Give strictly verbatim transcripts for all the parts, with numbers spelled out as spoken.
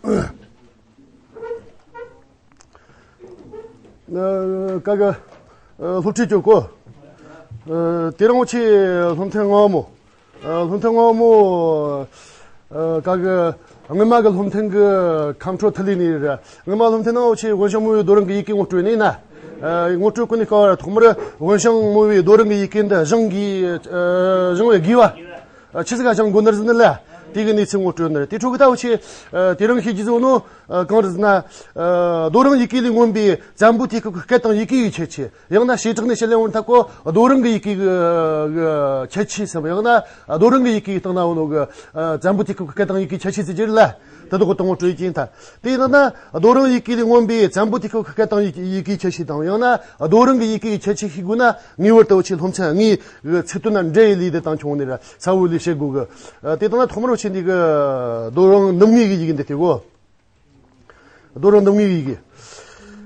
ཨ་ཀ་གི་ཨ་སློབ་ཁྲིད་ཅོ་གོ། ཨ་དེ་རིང་འུ་ཆོའི་སློབ་ཐུན་ལྔ་བ་མོ། ཨ་སློབ་ཐུན་ལྔ་བ་མོ། ཨ་ཀ་གི་སྔོན་མ་གི་སློབ་ཐུན་གི་ཁམས་ཁྲོ་ཐུ་ལི་ནི་རེད། སྔོན་མ་སློབ་ཐུན་ནང་འུ་ཆོས་དབོན་ཞང་མོ་བའི་རྡོ་རིང་གི་ཡི་གེ་ངོ་སྤྲོད་ནི་ན། ཨ་ངོ་སྤྲོད་གོ་ནི་སྐབས་ཐོག་མར་དབོན་ཞང་མོ་བའི་རྡོ་རིང་གི་ཡི་གེ་འདི་བཞེངས་དགོས། ཨ་བཞེངས་པའི་དགོས་པ། ཨ་ཆི་ཟིག་ག་བཞེངས་དགོས་ནི་རེད་ཟེར་ན་ལ། དེ་གི་གནས་ཚུལ་ངོ་སྤྲོད་ནི་རེད། དེ་འཕྲོ་གི་ད་འུ་ཆོས་ཨ་དེ་རིང་ཤེས་རྒྱུ་བཟོ་ནོ། ཨ་གང་རེད་ཟེར་ན། ཨ་རྡོ་རིང་ཡི་གེ་ལས་མངོན་པའི་བཙན་པོའི་དུས་སྐབས་ཀྱི་སྐད་དང་ཡི་གེ་ཡི་ཁྱད་ཆོས། ཡང་ན་བྱེ་བྲག་ནས་བཤད་ལེ་འོང་ཐབས་གོ་རྡོ་རིང་གི་ཡི་གེ་གི་ཁྱད་ཆོས་སམ། ཡང་ན་རྡོ་རིང་གི་ཡི་གེ་སྟེང་ན་འོ་ནོ་གི་བཙན་པོའི་དུས་སྐབས་ཀྱི་སྐད་དང་ཡི་གེ་ཁྱད་ཆོས་ཟེར་རྒྱུ་རེད་ལ། དེ་དག་གི་དང་པོ་སྤྲོད་ཀྱིན་ཐལ། དེ་ཡིན་ན་རྡོ་རིང་ཡི་གེ་ལས་མངོན་པའི་བཙན་པོའི་དུས་སྐབས་ཀྱི་སྐད་དང་ཡི་གེ་ཁྱད་ཆོས་དང་། ཡང་ན་རྡོ་རིང་གི་ཡི་གེ་ཁྱད་ཆོས་ཤེས་དགོས་ན། ངེས་པར་དུ་འུ་ཆོས་སློབ་ཚན་ལྔའི་ཚིག་དོན་ན་འགྲེལ་ཡི་ལས་དེ་དང་ཁྱོང་ནས་ར་ཚ་བོ་ལས་བཤད་དགོས་གི། དེ་དང་ན་ཐོག་མར་འུ་ཆོས་འདི་གི་རྡོ་རིང་ནུབ་ངོས་ཀྱི་ཡི་གེ་འདི་དེ་གོ། རྡོ་རིང་ནུབ་ངོས་ཡི་གེ།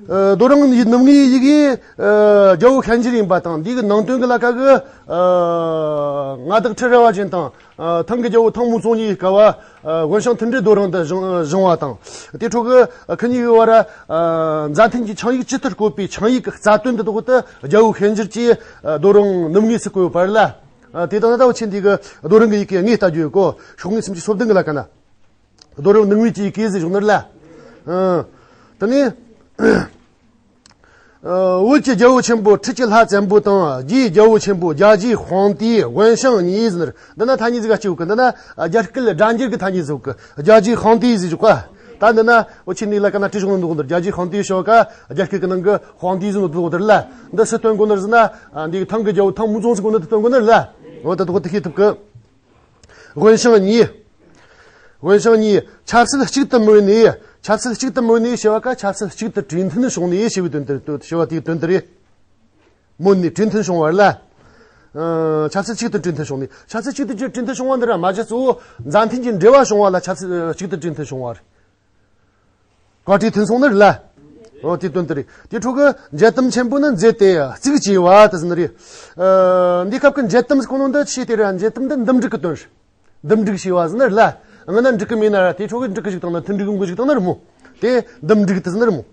ཨ་རྡོ་རིང་ནུབ་ངོས་ཡི་གེ། ཨ་རྒྱལ་པོ་ཤན་འབྱེད་ཡིན་པ་དང་། འདི་གི་ནང་དོན་གི་ལ་ཀ་གི། ཨ་མངའ་བདག་ཁྲི་རལ་པ་ཅན་དང་། ཨ་ཐང་གི་རྒྱལ་པོ་ཐང་མུའུ་ཙུང་གཉིས་ཀྱི་སྐབས། ཨ་དབོན་ཞང་མཐུན་སྒྲིལ་རྡོ་རིང་དུ་བཞེངས་བཞེངས་པ་དང་། དེ་འཕྲོ་གི་ཨ་ཁི་གཉིས་ཀྱི་བར། ཨ་མཛའ་མཐུན་གྱི་ཆིངས་ཡིག་ཇི་ལྟར་བཀོད་པའི་ཆིངས་ཡིག་གི་རྩ་དོན་འདི་དག་ཏུ་རྒྱལ་པོ་ཤན་འབྱེད་ཀྱིས་ཨ་རྡོ་རིང་ནུབ་ངོས་སུ་བཀོད་ཡོད་པ་རེད་ལ། ཨ་དེ་དང་ད་འུ་ཆོས་འདི་གི་རྡོ་རིང་གི་ཡི་གེ་ལྔ་ལྟ་རྒྱུ་ཡོད་གོ། ཤོག་ངོས་སུམ་ཅུ་སོ་བདུན་གི་ལ་ཀ་ན། རྡོ་རིང་ནུབ་ངོས་ཀྱི་ཡི་གེ་ཟེར་བྱུང་ནི་རེད་ལ། ཨ་དེ་ནས། ཨ་བོད་ཀྱི་རྒྱལ་པོ་ཆེན་པོ་ཁྲི་ཀྱི་ལྷ་བཙན་པོ་དང་། རྒྱའི་རྒྱལ་པོ་ཆེན་པོ་རྒྱ་རྗེ་དཔང་ཏི་དབོན་ཞང་གཉིས་ཟེར་ནི་རེད། འདི་ན་ཐ་སྙད་ཟིག་ག་སྐྱེ་བོ་གི། འདི་ན་རྒྱ་སྐད་སྒྲ་འགྱུར་གི་ཐ་སྙད་ཟིག་གི། རྒྱ་རྗེ་དཔང་ཏི་ཟེར་བྱུང་ག། ད་འདི་ན་འུ་ཆོས་ནི་ལ་ཀ་ན་བྲིས་བྱུང་ནི་འདུག་འདིར། རྒྱ་རྗེ་དཔང་ཏི་ཞོ་ཀ་རྒྱ་སྐད་གི་ནང་གི་དཔང་ཏི་ཟེར་ནི་འདུག་འདིར་ལ། འདི་སུ་སྟོན་གོ་ནི་རེད་ཟེར་ན། ཨ་འདི་ཐང་གི་རྒྱལ་པོ་ཐང་མུའུ་ཙུང་ཟེར་གོ་ནི་འདི་སྟོན་གོ་ནི་རེད་ལ། འོ་ད་དོ་དེ་ཤེས་ཐུབ་གི། དབོན་ཞང་གཉིས། དབོན་ཞང་གཉིས་ཆབ་སྲིད་གཅིག་ཏུ་མོས་ནས། ཆབ་སྲིད་གཅིག་ཏུ་མོས་ནས་ཞེས་པ་ཀ་ཆབ་སྲིད་གཅིག་ཏུ་གྲོས་མཐུན་བྱུང་ནས་ཞེས་པའི་དོན་དེ། ཞེས་པ་དེའི་དོན་དེ་རེད། མོས་ནས་གྲོས་མཐུན་བྱུང་བ་རེད་ལ། ཨ་ཆབ་སྲིད་གཅིག་ཏུ་གྲོས་མཐུན་བྱུང་ནས། ཆབ་སྲིད་གཅིག་ཏུ་གྲོས་མཐུན་བྱུང་བ་འདི་ར་མ་གཞི་གཙོ་བོ་མཛའ་མཐུན་གྱི་འབྲེལ་བ་བྱུང་བ་ལ་ཆབ་སྲིད་གཅིག་ཏུ་གྲོས་མཐུན་བྱུང་བ་རེད། བཀའ་གྲོས་མཐུན་སོང་ནི་རེད་ལ། འོ་དེ་དོན་དེ་རེད། དེ་འཕྲོ་གི་འཇལ་དམ་ཆེན་པོ་ནི་མཛད་དེ་གཙིགས་བཅོས་པ་དེ་ཟེར་ནི་རེད། ཨ་འདི་སྐབས་ཀྱི་འཇལ་དམ་ཟེར་གོ་ནོ་འདི་ཆི་དེ་རེད། འཇལ་དམ་འདི་འདུམ་འགྲིག་གི་དོན་རེད། འདུམ་འགྲིག་བྱས་པ་ཟེར་ནི་རེད་ལ། སྔ་ན་འགྲིག་གི་མེད་ན་ར་དེ་འཕྲོ་གི་འགྲིག་གི་ཞིག་བཏང་ན། མཐུན་འགྲིག་གི་འགོ་ཞིག་བཏང་ནི་རེད་མོ། དེ་འདུམ་འགྲིག་དེ་ཟེར་ནི་རེད་མོ།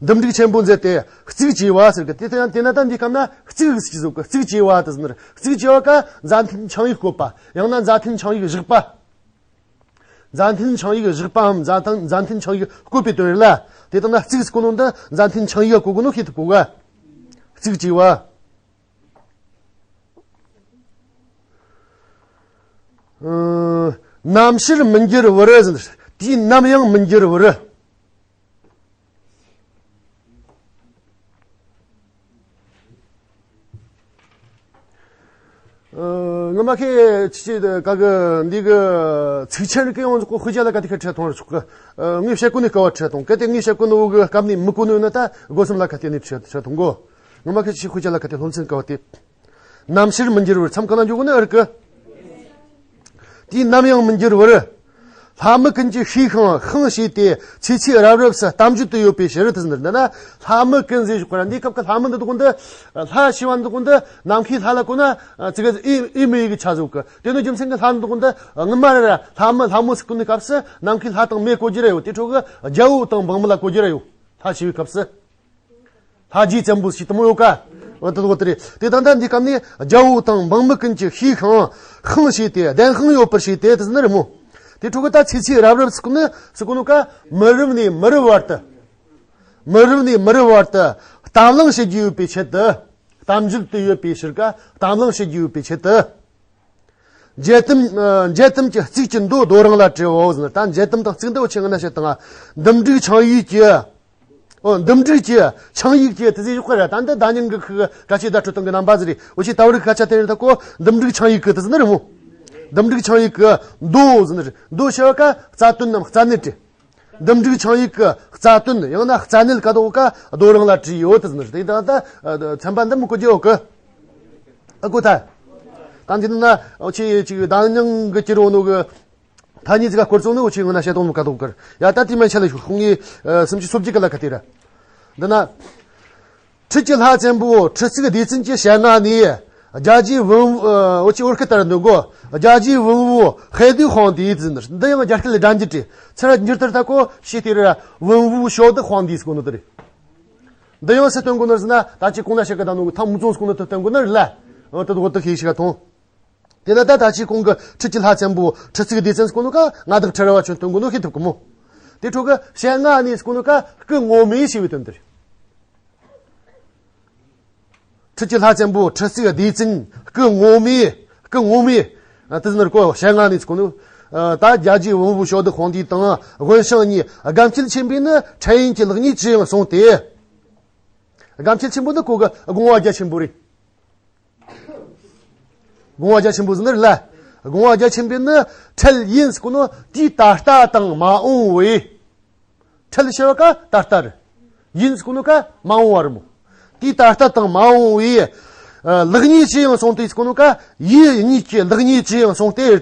འདུམ་འགྲིག་ཆེན་པོ་མཛད་དེ་གཙིགས་བཅོས་པ་ཟེར་གི། དེ་ལྟ་ཡང་དེ་ན་ད་འདི་སྐབས་ན་གཙིགས་ཟེར་གི་ཟེར་གི། གཙིགས་བཅོས་པ་དེ་ཟེར་ནི་རེད། གཙིགས་བཅོས་པ་ཀ་མཛའ་མཐུན་ཆིངས་ཡིག་བཀོད་པ། ཡང་ན་མཛའ་མཐུན་ཆིངས་ཡིག་བཞག་པ། མཛའ་མཐུན་ཆིངས་ཡིག་བཞག་པའམ་མཛའ་མཐུན་མཛའ་མཐུན་ཆིངས་ཡིག་བཀོད་པའི་དོན་རེད་ལ། དེ་ལྟ་ན་གཙིགས་ཟེར་གོ་ནོ་འདི་མཛའ་མཐུན་ཆིངས་ཡིག་ག་གོ་གོ་ནོ་ཤེས་ཐུབ་གོ་ག། གཙིགས་བཅོས་པ། ཨ་ནམ་ཕྱིར་མི་འགྱུར་བར་ཟེར། དུས་ནམ་ཡང་མི་འགྱུར་བར། ཨ་ངོ་མ་ཁེ་ཆི་ཆི་ག་གི་འདི་གི་ཚིག་ཆེན་རིགས་ཡོངས་ཀོ་ཤུ་རྒྱ་ལ་ཀ་དེ་ཁ་ཁྲ་ཐོང་ར་ཆོག་གི། ཨ་ངས་བཤད་གོ་ནི་སྐབས་བ་ཁྲ་ཐོང་གལ་ཏེ་ངས་བཤད་གོ་ནི་འུ་གི་སྐབས་ནས་མི་གོ་ནི་ཡོད་ན་ད་སྒོ་གསུམ་ལ་ཁ་དེ་ནས་ཁྲ་ཁྲ་ཐོང་གོ། ངོ་མ་ཁེ་ཆི་ཤུ་རྒྱ་ལ་ཀ་དེ་སློབ་ཚན་སྐབས་བ་དེ། ནམ་ཕྱིར་མི་འགྱུར་བར། མཚམས་གང་ན་འཇོག་གོ་ནི་ཨར་གི། དུས་ནམ་ཡང་མི་འགྱུར་བར། ལྷ་མི་ཀུན་གྱི་ཤེས་ཤིང་ཤིང་བྱས་ཏེ། ཚེ་ཚེ་རབས་རབས་སུ་གཏམ་བརྗོད་དུ་ཡོད་པའི་ཕྱིར་དུ་ཟེར་ནི་རེད། འདི་ན་ལྷ་མི་ཀུན་ཟེར་ཞོག་ག་ར། འདི་སྐབས་ཀྱི་ལྷ་མི་འདི་དག་འདི། ལྷ་ཞེས་པ་འདི་དག་འདི་ནམ་མཁའི་ལྷ་ལ་གོ་ན་ཙི་ག་ཨེ་ཨེ་མི་ཡི་གི་ཆ་ཟིག་གི། དེ་ནི་རྒྱུ་མཚན་གྱི་ལྷ་འདི་དག་འདི་སྔོན་མ་ར་ར་ལྷ་མི་ལྷ་མོ་ཟེར་གོ་ནི་སྐབས་སུ་ནམ་མཁའི་ལྷ་དང་མི་གོ་རྒྱུ་ར་ཡོད། དེ་འཕྲོ་གི་རྒྱལ་པོ་དང་འབངས་མི་ལ་གོ་རྒྱུ་ར་ཡོད། ལྷ་ཞེས་པའི་སྐབས་སུ། ལྷ་རྗེ་བཙན་པོ་ཞེས་དུ་མོ་ཡོད་ཀ། འོ་དེ་དག་དེ་རེད། དེ་དང་ད་འདི་སྐབས་ནས་རྒྱལ་པོ་དང་འབངས་མི་ཀུན་གྱི་ཤེས་ཤིང་ཤིང་བྱས་ཏེ། བདེན་དཔང་ཡོད་པར་བྱས་ཏེ་དེ་ཟེར་ནི་རེད་མོ། དེ་འཕྲོ་གི་ད་ཚེ་ཚེ་རབས་རབས་ཟེར་གོ་ནི་ཟེར་གོ་ནོ་ཀ། མི་རབས་ནས་མི་རབས་བར་དུ། མི་རབས་ནས་མི་རབས་བར་དུ་གཏམ་གླེང་བྱེད་རྒྱུ་ཡོད་པའི་ཆེད་དུ། གཏམ་བརྗོད་དུ་ཡོད་པའི་ཕྱིར་ཀ། གཏམ་གླེང་བྱེད་རྒྱུ་ཡོད་པའི་ཆེད་དུ། འཇལ་དམ་ཨ་འཇལ་དམ་གྱི་གཙིགས་ཀྱི་མདོ་རྡོ་རིང་ལ་བྲིའོ་ཟེར། ད་འཇལ་དམ་དང་གཙིགས་འདི་འུ་ཆོས་སྔ་ན་བཤད་བཏང་ང་། འདུམ་འགྲིག་ཆིངས་ཡིག་གི། ཨོ་འདུམ་འགྲིག་གི་ཆིངས་ཡིག་གི་དེ་ཟེར་ཡོད་ཀ་ར། ད་འདི་ད་ཉིན་གི་ཁུ་ག་ཆེ་བརྡ་སྤྲོད་སྟངས་གི་རྣམ་པ་ཟེར་རེད། འུ་ཆོས་ད་བར་གི་སྐད་ཆ་དེ་རེད། ད་ཀོ་འདུམ་འགྲིག་ཆིངས་ཡིག་གི་དེ་ཟེར་ནི་རེད་མོ། འདུམ་འགྲིག་ཆིངས་ཡིག་གི་མདོ་ཟེར་ནི་རེད། མདོ་ཞེས་པ་ཀ་རྩ་དོན་ནམ་རྩ་གནད་རེད། འདུམ་འགྲིག་ཆིངས་ཡིག་གི་རྩ་དོན་ཡང་ན་རྩ་གནད་ག་དོ་ཀ་རྡོ་རིང་ལ་བྲིས་ཡོད་དེ་ཟེར་ནི་རེད། དེ་ད་ད་ཚན་པ་འདི་མི་གོ་རྒྱུ་ཡོད་ཀི། ཨ་གོ་ཐལ། ད་འདི་ན་འུ་ཆོས་ཅིག་ད་ཉིན་གི་ཀྱི་རོ་ནོ་གི། ཐ་སྙད་ཅིག་ག་སྐོར་ཚོགས་ནི་འུ་ཆོས་སྔོན་ན་བཤད་དོ་མོ་ག་དོ་ཀར། ཡ་ད་དེ་མ་ཆ་ལ་ཞུ་ཁོང་གི་ཨ་སུམ་ཅུ་སོ་བརྒྱད་ཀ་ལ་ཁ་དེ་ར། འདི་ན། ཁྲི་ཀྱི་ལྷ་བཙན་པོ་ཁྲི་གཙུག་ལྡེ་བཙན་གྱི་ཞལ་སྔ་ནས། རྒྱ་རྗེ་文武། ཨ། འུ་ཆོས་བོད་སྐད་ལྟར་འདོན་གོ། རྒྱ་རྗེ་文武ཤོད་དུ皇帝ཟེར་ནི། འདི་ཡང་རྒྱ་སྐད་ལ་སྒྲ་འཇུག་བྲིས། ཚུར་འགྱུར་ལྟར་ད་གོ་ཤེས་དེ་ར། 文武ཤོད་དུ皇帝ཟེར་གོ་ནོ་དེ་རེད། འདི་ཡང་སུ་སྟོན་གོ་ནོ་ཟེར་ན། ད་ཅི་གོང་ན་བཤད་གི་ད་ནོ་ཐང་མུ་ཙོང་ཟེར་གོ་ནོ་དེ་སྟོན་གོ་ནི་རེད་ལ། འོ་དེ་དོ་དེ་ཤེས་ཤིག་ག་ཐོང་། དེ་ན་ད་ད་ཅི་གོང་གི་འཕྲུལ་གྱི་ལྷ་ཆེན་པོ་འཕྲུལ་གཙུག་ལྡེ་བཙན་ཟེར་གོ་ནོ་ཀ་མངའ་བདག་ཁྲི་རལ་པ་ཆེན་སྟོན་གོ་ནོ་ཤེས་ཐུབ་གི་མོ། དེ་འཕྲོ་གི་ཞལ་སྔ་ནས་ཟེར་གོ་ནོ་ཀ་སྐུ་ངོ་མས་ཞེས་པའི་དོན་དེ་རེད། འཕྲུལ་གྱི་ལྷ་ཆེན་པོ་འཕྲུལ་གཙུག་ལྡེ་བཙན་སྐུ་ངོ་མས། སྐུ་ངོ་མས། ཨ། དེ་ཟེར་ནི་རེད་གོ། ཞལ་སྔ་ནས་ཟེར་གོ་ནོ། ཨ། ད་རྒྱ་རྗེ་文武ཤོད་དུ皇帝དང་དབོན་ཞང་གཉིས། སྒམ་ཆེན་ཆེན་པོས་ནི་འཕྲལ་ཡུན་གྱི་ལེགས་ཉེས་ཇི་ཡང་གསུངས་ཏེ། སྒམ་ཆེན་ཆེན་པོ་ནི་གོ་གི། དགོངས་པ་རྒྱ་ཆེན་པོ་རེད། དགོངས་པ་རྒྱ་ཆེན་པོ་ཟེར་ནི་རེད་ལ། དགོངས་པ་རྒྱ་ཆེན་པོས་ནི་འཕྲལ་ཡུན་ཟེར་གོ་ནོ་དུས་ད་ལྟ་དང་མ་འོངས་པའི། འཕྲལ་ཞེས་པ་ཀ་ད་ལྟ་རེད། ཡུན་ཟེར་གོ་ནོ་ཀ་མ་འོངས་པ་རེད་མོ། དུས་ད་ལྟ་དང་མ་འོངས་པའི། ཨ། ལེགས་ཉེས་ཅི་ཡང་གསུངས་ཏེ་ཟེར་གོ་ནོ་ཀ་ཡུལ་གཉིས་ཀྱི་ལེགས་ཉེས་ཅི་ཡང་གསུངས་ཏེ། ད་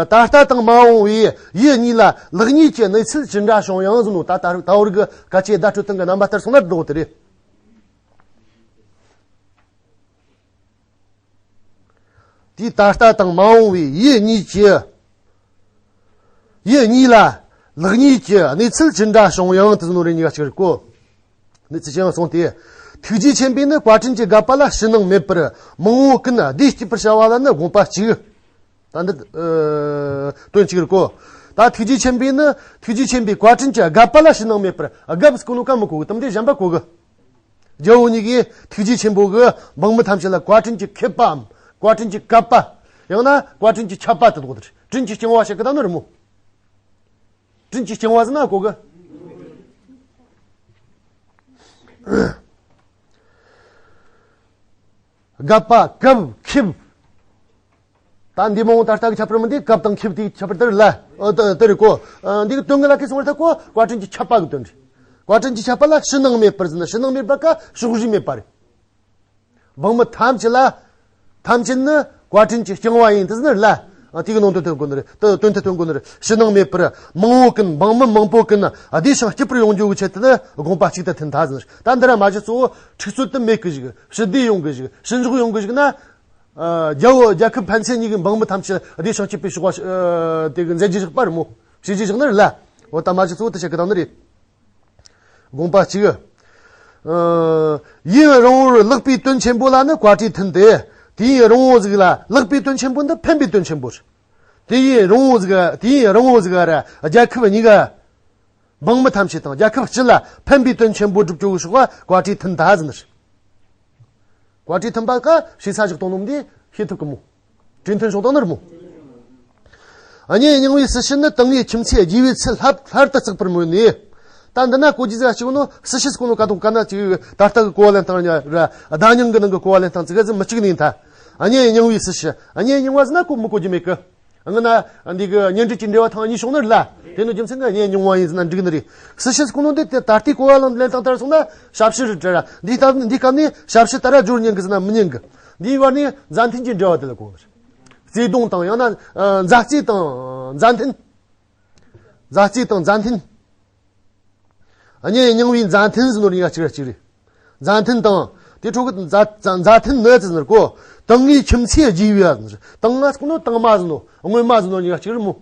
ལྟ་དང་མ་འོངས་པའི་ཡུལ་གཉིས་ལ་ལེགས་ཉེས་ཀྱི་གནས་ཚུལ་ཇི་འདྲ་བྱུང་ཡང་ཟེར་ནོ། ད་ད་ད་བར་གི་སྐད་ཆའི་བརྡ་སྤྲོད་སྟངས་ཀྱི་རྣམ་པ་ལྟར་སོང་ན་འདོད་དེ་རེད། དུས་ད་ལྟ་དང་མ་འོངས་པའི་ཡུལ་གཉིས་ཀྱི། ཡུལ་གཉིས་ལ་ལེགས་ཉེས་ཀྱི་གནས་ཚུལ་ཅི་འདྲ་བྱུང་ཡང་དེ་ནོ་རེ་གཉིས་ཀ་གཅིག་རེད་གོ། གནས་ཚུལ་ཅི་ཡང་གསུངས་ཏེ། ཐུགས་རྗེ་ཆེན་པོས་ནི་བཀའ་དྲིན་གྱི་དགག་པ་ལ་ཕྱི་ནང་མེད་པར་མང་པོ་ཀུན་བདེ་སྐྱིད་པར་བྱ་བ་ལ་ནི་དགོངས་པ་གཅིག། ད་འདི། ཨ། དོན་གཅིག་རེད་གོ། ད་ཐུགས་རྗེ་ཆེན་པོས་ནི། ཐུགས་རྗེ་ཆེན་པོས་བཀའ་དྲིན་གྱི་དགག་པ་ལ་ཕྱི་ནང་མེད་པར། དགག་ཟེར་གོ་ནོ་ཀ་མི་གོ་གི། དེ་འདྲའི་གཞན་པ་གོ་གི། རྒྱལ་པོ་གཉིས་ཀས་ཐུགས་རྗེ་ཆེན་པོ་གིས་འབངས་མི་ཐམས་ཅད་ལ་བཀའ་དྲིན་གྱི་མཁས་པའམ་བཀའ་དྲིན་གྱི་བཀབ་པ། ཡང་ན་བཀའ་དྲིན་གྱི་ཁྱབ་པ་དེ་དག་དེ་དྲིན་གྱི་བསྐྱང་བ་བཤད་གི་ད་ནི་རེད་མོ། དྲིན་གྱི་བསྐྱང་བ་ཟེར་ན་གོ་གི། དགག་པ། བཀབ། ཁེབས། ད་འདི་མང་པོ་ད་ལྟ་གི་ཁྱད་པར་མི་འདི་སྐབས་དང་ཁེབས་དེའི་ཁྱད་པར་དེ་རེད་ལ། ཨ། དེ་དེ་རེད་གོ། ཨ། འདི་གི་དོན་གི་ལ་ཁེ་སོང་བར་ཐག་གོ། བཀའ་དྲིན་གྱི་ཁྱབ་པ་གི་དོན་རེད། བཀའ་དྲིན་གྱི་ཁྱབ་པ་ལ་ཕྱི་ནང་མེད་པར་ཟེར་ན། ཕྱི་ནང་མེད་པ་ཀ་ཕྱོགས་བཞི་མེད་པ་རེད། འབངས་མི་ཐམས་ཅད་ལ། ཐམས་ཅད་ནི་བཀའ་དྲིན་གྱི་བསྐྱང་བ་ཡིན་དུ་ཟེར་ནི་རེད་ལ། ཨ། དེ་གི་ནང་དོན་དོན་གོ་ནི་རེད། དོན་དོན་དོན་གོ་ནི་རེད། ཕྱི་ནང་མེད་པར་མང་པོ་ཀུན། འབངས་མི་མང་པོ་ཀུན་བདེ་ཞིང་སྐྱིད་པར་ཡོང་རྒྱུ་གི་ཆེད་དུ་ནི་དགོངས་པ་གཅིག་ཏུ་མཐུན་ཐལ་ཟེར་ནི་རེད། ད་འདི་ར་མ་གཞི་གཙོ་བོ་འཁྲུག་རྩོད་དུ་མེད་གི་ཞིག་ཕྱི་བདེ་ཡོང་གི་ཞིག་ཕྱི་འཇགས་ཡོང་གི་ཞིག་ན། ཨ། རྒྱལ་པོ་རྒྱལ་ཁབ་ཕན་ཚུན་གཉིས་ཀྱི་འབངས་མི་ཐམས་ཅད་བདེ་ཞིང་སྐྱིད་པའི་ཕྱོགས་པ། ཨ། དེ་གི་མཛད་རྗེས་བཞག་པ་རེད་མོ། བྱས་རྗེས་བཞག་ནི་རེད་ལ། འོ་ད་མ་གཞི་གཙོ་བོ་དེ་བཤད་གི་དང་ནི་རེད། དགོངས་པ་གཅིག། ཨ། ཡུན་རིང་པོར་ལེགས་པའི་དོན་ཆེན་པོ་ལ་ནི་བཀའ་དྲིན་མཐུན་ཏེ། དུས་ཡུན་རིང་པོ་ཟིག་ལ་ལེགས་པའི་དོན་ཆེན་པོ་འདི་ཕན་པའི་དོན་ཆེན་པོ་རེད། དུས་ཡུན་རིང་པོ་ཟིག་དུས་ཡུན་རིང་པོ་ཟིག་ར་རྒྱལ་ཁབ་གཉིས་ཀ། འབངས་མི་ཐམས་ཅད་དང་རྒྱལ་ཁབ་སྤྱི་ལ་ཕན་པའི་དོན་ཆེན་པོ་སྒྲུབ་རྒྱུ་གི་ཕྱོགས་པ་བཀའ་དྲིན་མཐུན་ཐལ་ཟེར་ནི་རེད། བཀའ་དྲིན་མཐུན་པ་ཀ་ཞེ་ས་བཞག་གཏོང་ནོ་འདི་ཤེས་ཐུབ་གི་མོ། དྲིན་མཐུན་བྱུང་དང་ནི་རེད་མོ། གཉེན་རྙིང་བའི་སྲི་ཞུ་ནི་ཏིང་ངེ་ཁྱིམ་མཚེས་རྒྱས་པའི་ཚུལ་ལྷར་ལྷར་དུ་བརྩེགས་པར་མོས་ནས། ད་འདི་ན་གོ་རྒྱུ་ཟིག་གཅིག་ནོ། སྲི་ཞུ་ཟེར་གོ་ནོ་ཀ་དོག་ག་ན་ཅིག་ད་ལྟ་གི་གོ་བ་ལེན་སྟངས་ཉ་ར་བརྡ་རྙིང་གི་ནང་གི་གོ་བ་ལེན་སྟངས་ཙི་ག་ཟིག་མི་གཅིག་ནི་ཡིན་ཐལ། གཉེན་རྙིང་བའི་སྲི་ཞུ། གཉེན་རྙིང་བ་ཟེར་ན་གོ་མི་གོ་རྒྱུ་མེད་གི། ང་ན་འདི་གི་གཉེན་སྒྲིག་གི་འབྲེལ་བ་ཐེངས་གཉིས་བྱུང་ནི་རེད་ལ། དེ་ནི་རྒྱུ་མཚན་གྱིས་གཉེན་རྙིང་བ་ཡིན་ཟེར་ན་འགྲིག་ནི་རེད། སྲི་ཞུ་ཟེར་གོ་ནོ་འདི་དེ་ད་ལྟའི་གོ་བ་ལེན་སྟངས་ལྟར་སོང་ན་ཞབས་ཕྱི་རེད་དྲ་ར། འདིའི་སྐབས་འདིའི་སྐབས་ནས་ཞབས་ཕྱི་ལྟར་སྦྱོར་ཉན་གི་ཟེར་ན་མི་ཉན་གི། འདིའི་བར་ནས་མཛའ་མཐུན་གྱི་འབྲེལ་བ་དེ་ལ་གོ་ནི་རེད། བརྩེ་དུང་དང་ཡང་ན་ཨ་མཛའ་བརྩེ་དང་མཛའ་མཐུན། མཛའ་བརྩེ་དང་མཛའ་མཐུན། གཉེན་རྙིང་བའི་མཛའ་མཐུན་ཟེར་ནོ་གཉིས་ཀ་གཅིག་ར་གཅིག་རེད། མཛའ་མཐུན་དང་། དེ་འཕྲོ་གི་མཛའ་མཛའ་མཐུན་ནི་ཟེར་ནོ་གོ། ཏིང་ངེ་ཁྱིམ་མཚེས་རྒྱས་པའི་ཟེར་ནོ། ཏིང་ང་ཟེར་གོ་ནོ་ཏིང་མ་ཟེར་ནོ། སྔོན་མ་ཟེར་ནོ་གཉིས་ཀ་གཅིག་རེད་མོ།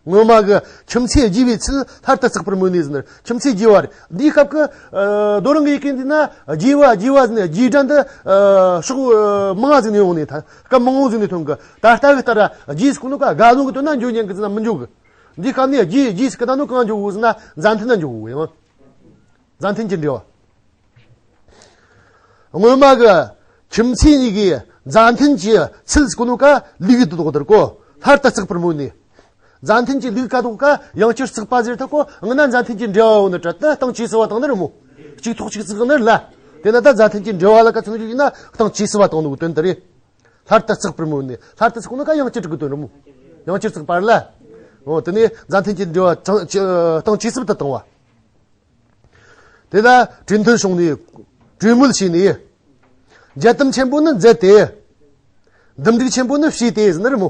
སྔོན་མ་གི་ཁྱིམ་མཚེས་རྒྱས་པའི་ཚུལ་ལྷར་དུ་བརྩེགས་པར་མོས་ནས་ཟེར་ནོ། ཁྱིམ་མཚེས་རྒྱས་པ་རེད། འདིའི་སྐབས་ཀྱི་ཨ་རྡོ་རིང་གི་ཡི་གེ་འདི་ན་རྒྱས་པ་རྒྱས་པ་ཟེར་ནས་རྒྱས་སྒྲ་འདི་ཨ་ཕྱོགས་ཨ་མང་ཟིག་ནས་ཡོང་ནས་ཐ་སྐབས་མང་བོ་ཟིག་ནས་ཐོན་གི། ད་ལྟ་གི་ལྟར་རྒྱས་ཟེར་གོ་ནོ་ཀ་དགའ་སྣང་གི་དོན་ན་འཇོག་ཉན་གི་ཟེར་ན་མི་འཇོག་གི། འདིའི་སྐབས་ནས་རྒྱས་རྒྱས་ཟེར་གི་ད་ནོ་གང་འཇོག་གི་ཟེར་ན་མཛའ་མཐུན་ན་འཇོག་གི་ཡང་། མཛའ་མཐུན་གྱི་འབྲེལ་བ། སྔོན་མ་གི་ཁྱིམ་མཚེས་གཉིས་ཀྱི་མཛའ་མཐུན་གྱི་ཚུལ་ཟེར་གོ་ནོ་ཀ་ལུག་གི་དོ་དོ་དེར་གོ། ལྷར་དུ་བརྩེགས་པར་མོས་ནས། མཛའ་མཐུན་གྱི་ལུག་ཀ་དོ་ཀ་ཡང་བསྐྱར་བརྩེགས་པ་ཟེར་ཐག་གོ། ང་ན་མཛའ་མཐུན་གྱི་འབྲེལ་བ་ཡོད་ནི་དྲ་ད་སྟེང་ཇེ་སུ་བ་བཏང་ནི་རེད་མོ། གཅིག་ཐོག་གཅིག་བརྩེགས་ནི་རེད་ལ། དེ་ན་ད་མཛའ་མཐུན་གྱི་འབྲེལ་བ་ལ་ཀ་ཚོད་འཇུག་ཡིན་ན་སྟེང་ཇེ་སུ་བ་བཏང་ནི་གི་དོན་དེ་རེད། ལྷར་དུ་བརྩེགས་པར་མོས་ནས། ལྷར་དུ་བརྩེགས་ནོ་ཀ་ཡང་བསྐྱར་དྲུག་གི་དོན་རེད་མོ། ཡང་བསྐྱར་བརྩེགས་པ་རེད་ལ། འོ་དེ་ནས་མཛའ་མཐུན་གྱི་འབྲེལ་བ་སྟེང་ཇེ་སུ་བ་དུ་བཏང་བ། དེ་ལ་གྲོས་མཐུན་བྱུང་ནས་གྲོས་མོལ་བྱས་ནས། རྒྱལ་དམ་ཆེན་པོ་ནི་མཛད་དེ། འདུམ་འགྲིག་ཆེན་པོ་ནི་བྱས་ཏེ་ཟེར་ནི་རེད་མོ།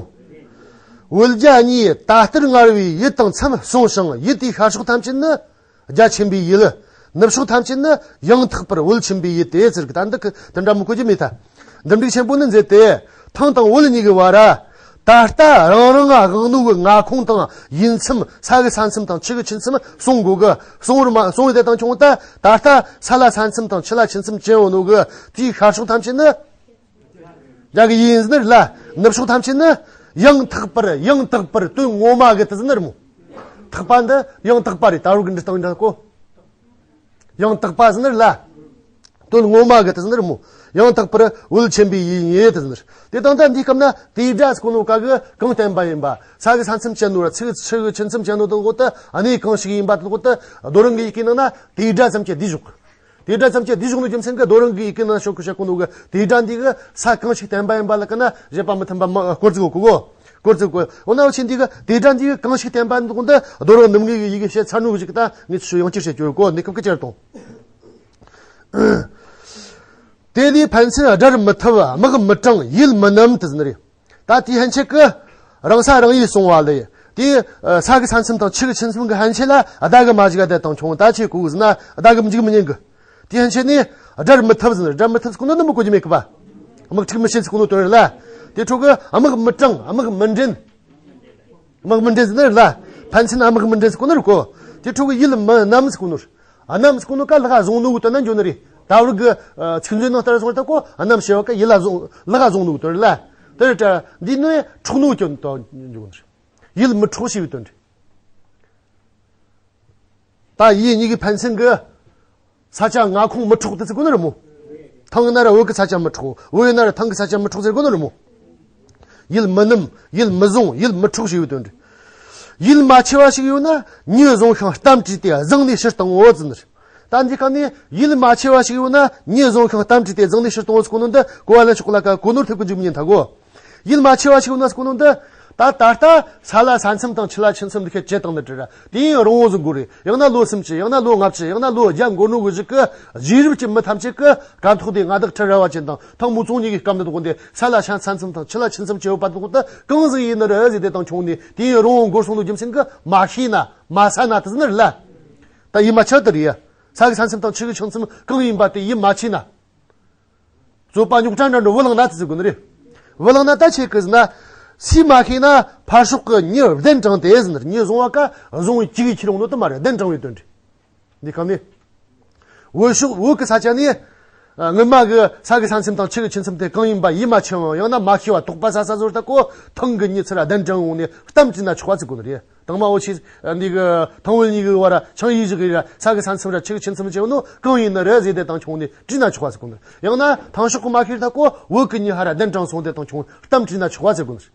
བོད་རྒྱ་གཉིས་ད་ལྟར་མངར་བའི་ཡུལ་དང་མཚམས་བྱུང་ཞིང་། ཡུལ་དེའི་ཤར་ཕྱོགས་ཐམས་ཅད་ནི་རྒྱ་ཆེན་པོའི་ཡུལ། ནུབ་ཕྱོགས་ཐམས་ཅད་ནི་ཡང་དག་པར་བོད་ཆེན་པོའི་ཡུལ་ཏེ་ཟེར་གི། ད་འདི་གི་དེ་འདྲ་མི་གོ་རྒྱུ་མེད་ད། འདུམ་འགྲིག་ཆེན་པོ་ནི་མཛད་དེ། ཐང་དང་བོད་གཉིས་ཀྱི་བར། ད་ལྟ་རང་རང་དབང་ནོ་གི་མངའ་ཁོངས་དང་ཡུལ་མཚམས། ས་གི་ས་མཚམས་དང་ཆུ་གི་ཆུ་མཚམས་སྲུང་དགོས་གི། སྲུང་བར་མ་སྲུང་བའི་དེ་དང་བྱུང་ད། ད་ལྟ་ས་ལ་ས་མཚམས་དང་ཆུ་ལ་ཆུ་མཚམས་བཅད་ཡོད་ནོ་གི་དེའི་ཤར་ཕྱོགས་ཐམས་ཅད་ནི། རྒྱ་གི་ཡིན་ཟིན་ནི་རེད་ལ། ནུབ་ཕྱོགས་ཐམས་ཅད་ནི། ཡང་དག་པར་ཡང་དག་པར་དོན་ངོ་མ་གི་དེ་ཟིན་ནི་རེད་མོ། དག་པ་འདི་ཡང་དག་པ་རེད། ད་རུང་གི་འབྲི་སྟངས་འདྲ་གོ། ཡང་དག་པ་ཟེར་ནི་རེད་ལ། དོན་ངོ་མ་གི་དེ་ཟེར་ནི་རེད་མོ། ཡང་དག་པར་བོད་ཆེན་པོའི་ཡུལ་ཡིན་དེ་ཟེར་ནི་རེད། དེ་དང་ད་འདིའི་སྐབས་ན་དེའི་སྒྲ་ཟེར་གོ་ནོ་ག་གི་གང་བསྟན་པ་ཡིན་པ། ས་གི་ས་མཚམས་བཅད་ནོ་ར་ཆུ་གི་ཆུ་གི་ཆུ་མཚམས་བཅད་ནོ་དེ་གོ་ད་གནས་གང་ཞིག་ཡིན་པ་དེ་གོ་ད། རྡོ་རིང་གི་ཡི་གེ་ནང་ན་དེའི་སྒྲ་ཙམ་གྱིས་བསྡུས་བཞག་དེའི་སྒྲ་ཙམ་གྱིས་བསྡུས་བཞག་ནོ་རྒྱུ་མཚན་གྱིས་རྡོ་རིང་གི་ཡི་གེ་ནང་ཤོག་གི་བཤད་གོ་ནོ་གི་དེའི་སྒྲ་འདི་གི་ས་གང་ཞིག་བསྟན་པ་ཡིན་པ་ལ་ཀ་ན་བཞེད་པ་མི་མཐུན་པ་མ་སྐོར་ཚིག་གོ་གོ། སྐོར་ཚིག་གོ། འོ་ན་འུ་ཆོས་འདི་གི་དེའི་སྒྲ་འདི་གི་གང་ཞིག་བསྟན་པ་འདུག་འདི་རྡོ་རིང་ནུབ་ངོས་ཀྱི་ཡི་གེ་བཤད་ཚར་ནོ་གི་ཞིག་ད་ངས་ཚུར་ཡང་བསྐྱར་བཤད་རྒྱུ་ཡོད་གོ། གནས་སྐབས་ཀྱི་བསྐྱར་གཏོང་། དེ་ལས་ཕན་ཚུན་སྒྲར་མི་ཐུབ། དམག་མི་དྲང་། ཡིད་མི་ནམ་དེ་ཟེར་ནི་རེད། ད་དེའི་ཕན་ཆད་ཀྱི་རང་ས་རང་ཡུལ་སྲུང་བ་ལས་དེ་ས་གི་ས་མཚམས་དང་ཆུ་གི་ཆུ་མཚམས་ཀྱི་ཕན་ཆད་ལ་བརྡ་གི་མ་གཞི་ག་དེ་དང་ཆུང་ད་ཆེ་གོ་གི་ཟེར་ན་བརྡ་གི་མཇུག་མི་ཉན་གི། དེའི་ཕན་ཆད་ནི་སྒྲར་མི་ཐུབ་ཟེར་ནི། སྒྲར་མི་ཐུབ་ཟེར་གོ་ནོ་ནི་མི་གོ་རྒྱུ་མེད་གི་པ། དམག་འཁྲུག་མི་བྱེད་ཟེར་གོ་ནོ་དོན་རེད་ལ། དེ་འཕྲོ་གི་དམག་མི་དྲང་། དམག་མི་འདྲེན། དམག་མི་འདྲེན་ཟེར་ནི་རེད་ལ། ཕན་ཚུན་དམག་མི་འདྲེན་ཟེར་གོ་ནི་རེད་གོ། དེ་འཕྲོ་གི་ཡིད་མི་ནམ་ཟེར་གོ་ནོ་རེད། ཨ་ནམ་ཟེར་གོ་ནོ་ཀ་ལག་བཟུང་ནོ་གི་དོན་ན་འཇོག་ནི་རེད། ད་བར་གི་ཚིག་མཛོད་ནང་ལྟར་སོང་ད་གོ་ཨ་ནམ་ཞེས་པ་ཀ་ཡིད་ལ་བཟུང་ལག་བཟུང་ནོ་གི་དོན་རེད་ལ། དེ་རེད་དྲ་འདི་ནི་འཕྲོག་ནོ་གི་དོན་འཇོག་ནི་རེད། ཡིད་མི་འཕྲོག་ཞེས་པའི་དོན་རེད། ད་ཡིད་གཉིས་ཀྱི་ཕན་ཚུན་གྱི་ས་ཆ་མངའ་ཁོངས་མི་འཕྲོག་དེ་ཟེར་གོ་ནི་རེད་མོ། ཐང་ན་ར་བོད་ཀྱི་ས་ཆ་མི་འཕྲོག་བོད་ན་ར་ཐང་གི་ས་ཆ་མི་འཕྲོག་ཟེར་གོ་ནི་རེད་མོ། ཡིད་མི་ནམ། ཡིད་མི་བཟུང་། ཡིད་མི་འཕྲོག་ཞེས་པའི་དོན་རེད། ཡིད་མ་ཆེས་པ་ཞིག་ཡོད་ན་མྱི་བཟུང་ཤིང་གཏམ་དྲིས་ཏེ་བཟང་ནས་ཕྱིར་བཏང་ངོ་ཟེར་ནི་རེད། ད་འདི་ག་ནས་ཡིད་མ་ཆེས་པ་ཞིག་ཡོད་ན་མྱི་བཟུང་ཤིང་གཏམ་དྲིས་ཏེ་བཟང་ནས་ཕྱིར་བཏང་ངོ་ཟེར་གོ་ནོ་འདི་གོ་བ་ལེན་ཆོག་ལ་ཀ་གོ་ནོར་ཐེབས་ཀྱི་འཇུག་མི་ཉན་ཐ་གོ། ཡིད་མ་ཆེས་པ་ཞིག་ཡོད་ན་ཟེར་གོ་ནོ་འདི། ད་ད་ལྟ་ས་ལ་ས་མཚམས་དང་ཆུ་ལ་ཆུ་མཚམས་འདི་ཁྱེད་བཅད་བཏང་ནི་དྲི་ར། དེ་ཡིན་རང་བོ་ཟིག་དགོས་རེད། ཡང་ན་ལོ་སུམ་ཅུ། ཡང་ན་ལོ་ལྔ་བཅུ། ཡང་ན་ལོ་བརྒྱ་འགོར་ནོ་གི་ཞིག་གི་རྗེས་རབས་ཀྱི་མི་ཐམས་ཅད་ཀྱི་ཀ་ཐོག་དེ་མངའ་བདག་ཁྲི་རལ་པ་ཅན་དང་ཐང་མུ་ཙོང་གཉིས་ཀྱི་སྐབས་འདི་དགོན་དེ་ས་ལ་ས་མཚམས་དང་ཆུ་ལ་ཆུ་མཚམས་བཅད་ཡོད་པ་དགོན་དེ་གང་ཟིག་ཡིན་ནི་རེད་ཟེར་དེ་དང་ཆུང་ནས་དེ་ཡིན་རང་བོ་འགོར་སོང་ནོ་རྒྱུ་མཚན་གྱི་མ་ཤེས་ན་མ་ས་ན་དེ་ཟིན་ནི་རེད་ལ། ད་ཡིད་མ་ཆེས་དེ་རེད་ཡ། ས་གི་ས་མཚམས་དང་ཆུ་གི་ཆུ་མཚམས་གང་ཡིན་པ་དེ་ཡིད་མ་ཆེས་ན། རྩོད་པ་རྙོག་དྲ་འདྲ་འགྲོ་བུ་ལང་ན་དེ་ཟེར་དགོས་ནི་རེད། བུ་ལང་ན་ད་ཆེ་གི་ཟེར་ན། སུས་མ་ཤེས་ན་ཕར་ཕྱོགས་ཀྱི་མྱི་གདན་དྲངས་ཏེ་ཟེར་ནི་རེད། མྱི་བཟུང་བ་ཀ་བཟུང་བའི་གཅིག་གིས་ཁྱེར་འོང་ནོ་དེ་མ་རེད། གདན་དྲངས་པའི་དོན་རེད། འདི་གང་ནས། བོད་ཕྱོགས་བོད་ཀྱི་ས་ཆ་ནས། ཨ། སྔོན་མ་གི་ས་གི་ས་མཚམས་དང་ཆུ་གི་ཆུ་མཚམས་དེ་གང་ཡིན་པ་ཡིད་མ་ཆེས་པའམ་ཡང་ན་མ་ཤེས་པ་དོགས་པ་ཟ་ས་བཟོ་ལྟ་ཀོ་ཐང་གི་མྱི་ཚུར་གདན་དྲངས་འོང་ནས་གཏམ་དྲིས་ན་ཆོག་པ་ཟེར་དགོས་ནི་རེད། དང་མ་འོ་ཆི། འདི་གི་ཐང་བོད་གཉིས་ཀྱི་བར་ཆིངས་ཡིག་བཞག་གི་ར་ས་གི་ས་མཚམས་ར་ཆུ་གི་ཆུ་མཚམས་བཅད་ནོ་གང་ཡིན་ནི་རེད་ཟེར་དེ་དང་ཆུང་ནས་དྲིས་ན་ཆོག་པ་ཟེར་གོ་ནི། ཡང་ན་ཐང་ཕྱོགས་གི་མ་ཤེས་ད་ཀོ་བོད་གི་མྱི་ཧ་ར་གདན་དྲངས་སོང་དེ་དང་ཆུང་གཏམ་དྲིས་ན་ཆོག་པ་ཟེར་གོ་ནི།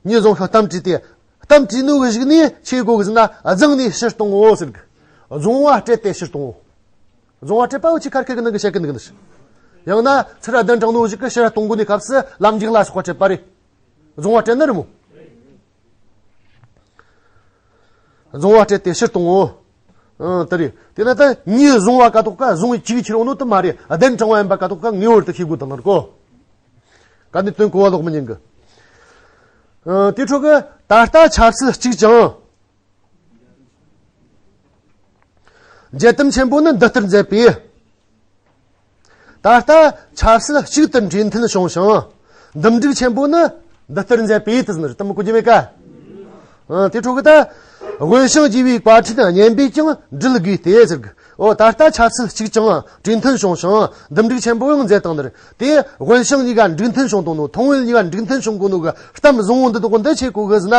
མྱི་བཟུང་ཤིང་གཏམ་དྲིས་ཏེ། གཏམ་དྲིས་ནོ་གི་གཞུག་ནས་ཆི་གོ་གི་ཟེར་ན་བཟང་ནས་ཕྱིར་གཏོང་ངོ་ཟེར་གི། བཟུང་བ་སྤྲད་དེ་ཕྱིར་གཏོང་ངོ་། བཟུང་བ་སྤྲད་པ་འུ་ཆི་ཁར་ཁེ་གི་ནང་གི་བཤད་གི་འདུག་གི་ནི། ཡང་ན་ཚུར་གདན་དྲངས་ནོ་གཞུག་གི་ཕྱིར་གཏོང་དགོས་ནི་སྐབས་སུ་ལམ་འཇིག་ལ་སོགས་པ་སྤྲད་པ་རེད། བཟུང་བ་སྤྲད་ནི་རེད་མོ། བཟུང་བ་སྤྲད་དེ་ཕྱིར་གཏོང་ངོ་། ཨང་། དེ་རེད། དེ་ན་ད་མྱི་བཟུང་བ་ཀ་དོག་ཀ་བཟུང་བའི་གཅིག་ཁྱེར་འོང་ནོ་དེ་མ་རེད། གདན་དྲངས་པ་ཡིན་པ་ཀ་དོག་ཀ་ངེས་པར་དུ་ཤེས་དགོས་དང་ནར་གོ། ག་ནས་དོན་གོ་བ་ལོག་མི་ཉན་གི། ཨང་། དེ་འཕྲོ་གི་ད་ལྟ་ཆབ་སྲིད་གཅིག་ཀྱང་། འགྱེད་དམ་ཆེན་པོ་ནི་འདི་ལྟར་མཛད་པས། ད་ལྟ་ཆབ་སྲིད་གཅིག་ཏུ་འབྲེལ་མཐུན་བྱུང་ཞིང་། འདུམ་འགྲིག་ཆེན་པོ་ནི་འདི་ལྟར་མཛད་པས་དེ་ཟེར་ནི་རེད། དེ་མོ་གོ་རྒྱུ་མེད་ཀ། ཨ། དེ་འཕྲོ་གི་ད། དབེན་ཞིང་རྒྱས་པའི་བཀའ་དྲིན་སྙན་པས་ཀྱང་འགྲུལ་དགོས་ཏེ་ཟེར་གི། འོ་ད་ལྟ་ཆབ་སྲིད་གཅིག་ཀྱང་འབྲེལ་མཐུན་བྱུང་ཞིང་འདུམ་འགྲིག་ཆེན་པོ་ཡང་མཛད་བཏང་ནི་རེད། དེ་དབེན་ཞིང་གཉིས་ཀ་འགྲིག་མཐུན་བྱུང་བཏང་ནོ་ཐང་བོད་གཉིས་ཀ་འགྲིག་མཐུན་བྱུང་གོ་ནོ་གི་གཏམ་བཟང་བོ་འདི་དག་འདི་ཆེ་གོ་གི་ཟེར་ན།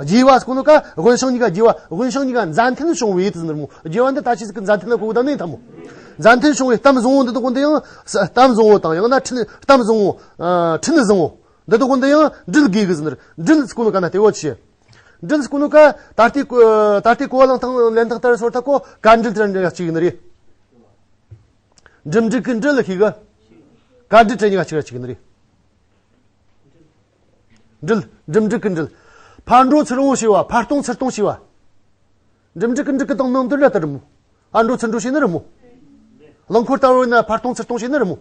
རྒྱས་པ་ཟེར་གོ་ནོ་ཀ་དབེན་ཞིང་གཉིས་ཀ་རྒྱས་པ། དབེན་ཞིང་གཉིས་ཀ་མཛའ་མཐུན་བྱུང་བའི་དེ་ཟེར་ནི་རེད་མོ། རྒྱས་པ་འདི་ད་ཅི་ཟིག་གི་མཛའ་མཐུན་ལ་གོ་གི་དང་ནི་ཐ་མོ། མཛའ་མཐུན་བྱུང་བའི་གཏམ་བཟང་བོ་འདི་དག་འདི་ཡང་ས་གཏམ་བཟང་བོ་དང་ཡང་ན་འཕྲིན་གཏམ་བཟང་བོ། ཨ། འཕྲིན་བཟང་བོ། འདི་དག་འདི་ཡང་འགྲུལ་དགོས་གི་ཟེར་ནི་རེད། འགྲུལ་ཟེར་གོ་ནོ་ཀ་ན་དེ་བོ་ཆེ། འགྲུལ་ཟེར་གོ་ནོ་ཀ་ད་ལྟའི་གོ་ད་ལྟའི་གོ་བ་ལེན་སྟངས་ལེན་སྟངས་ལྟར་སོར་ད་ཀོ་བཀའ་འགྲུལ་དེ་འདྲ་གཅིག་ཡིན་ནི་རེད། འགྲུལ་འགྲིག་གི་འགྲུལ་ལ་ཤེས་གི། བཀའ་འགྲུལ་དེ་གཉིས་ཀ་གཅིག་ར་གཅིག་ཡིན་ནི་རེད། འགྲུལ། འགྲུལ་འགྲིག་གི་འགྲུལ། ཕར་འགྲོ་ཚུར་འོང་ཞེས་པ། ཕར་གཏོང་ཚུར་གཏོང་ཞེས་པ། འགྲུལ་འགྲིག་གི་འགྲིག་གི་དང་ནང་དོན་ལ་ལྟར་རེད་མོ། ཕར་འགྲོ་ཚུར་འགྲོ་བྱས་ནི་རེད་མོ། རླངས་འཁོར་ལྟ་བུ་ཡིན་ན་ཕར་གཏོང་ཚུར་གཏོང་བྱས་ནི་རེད་མོ།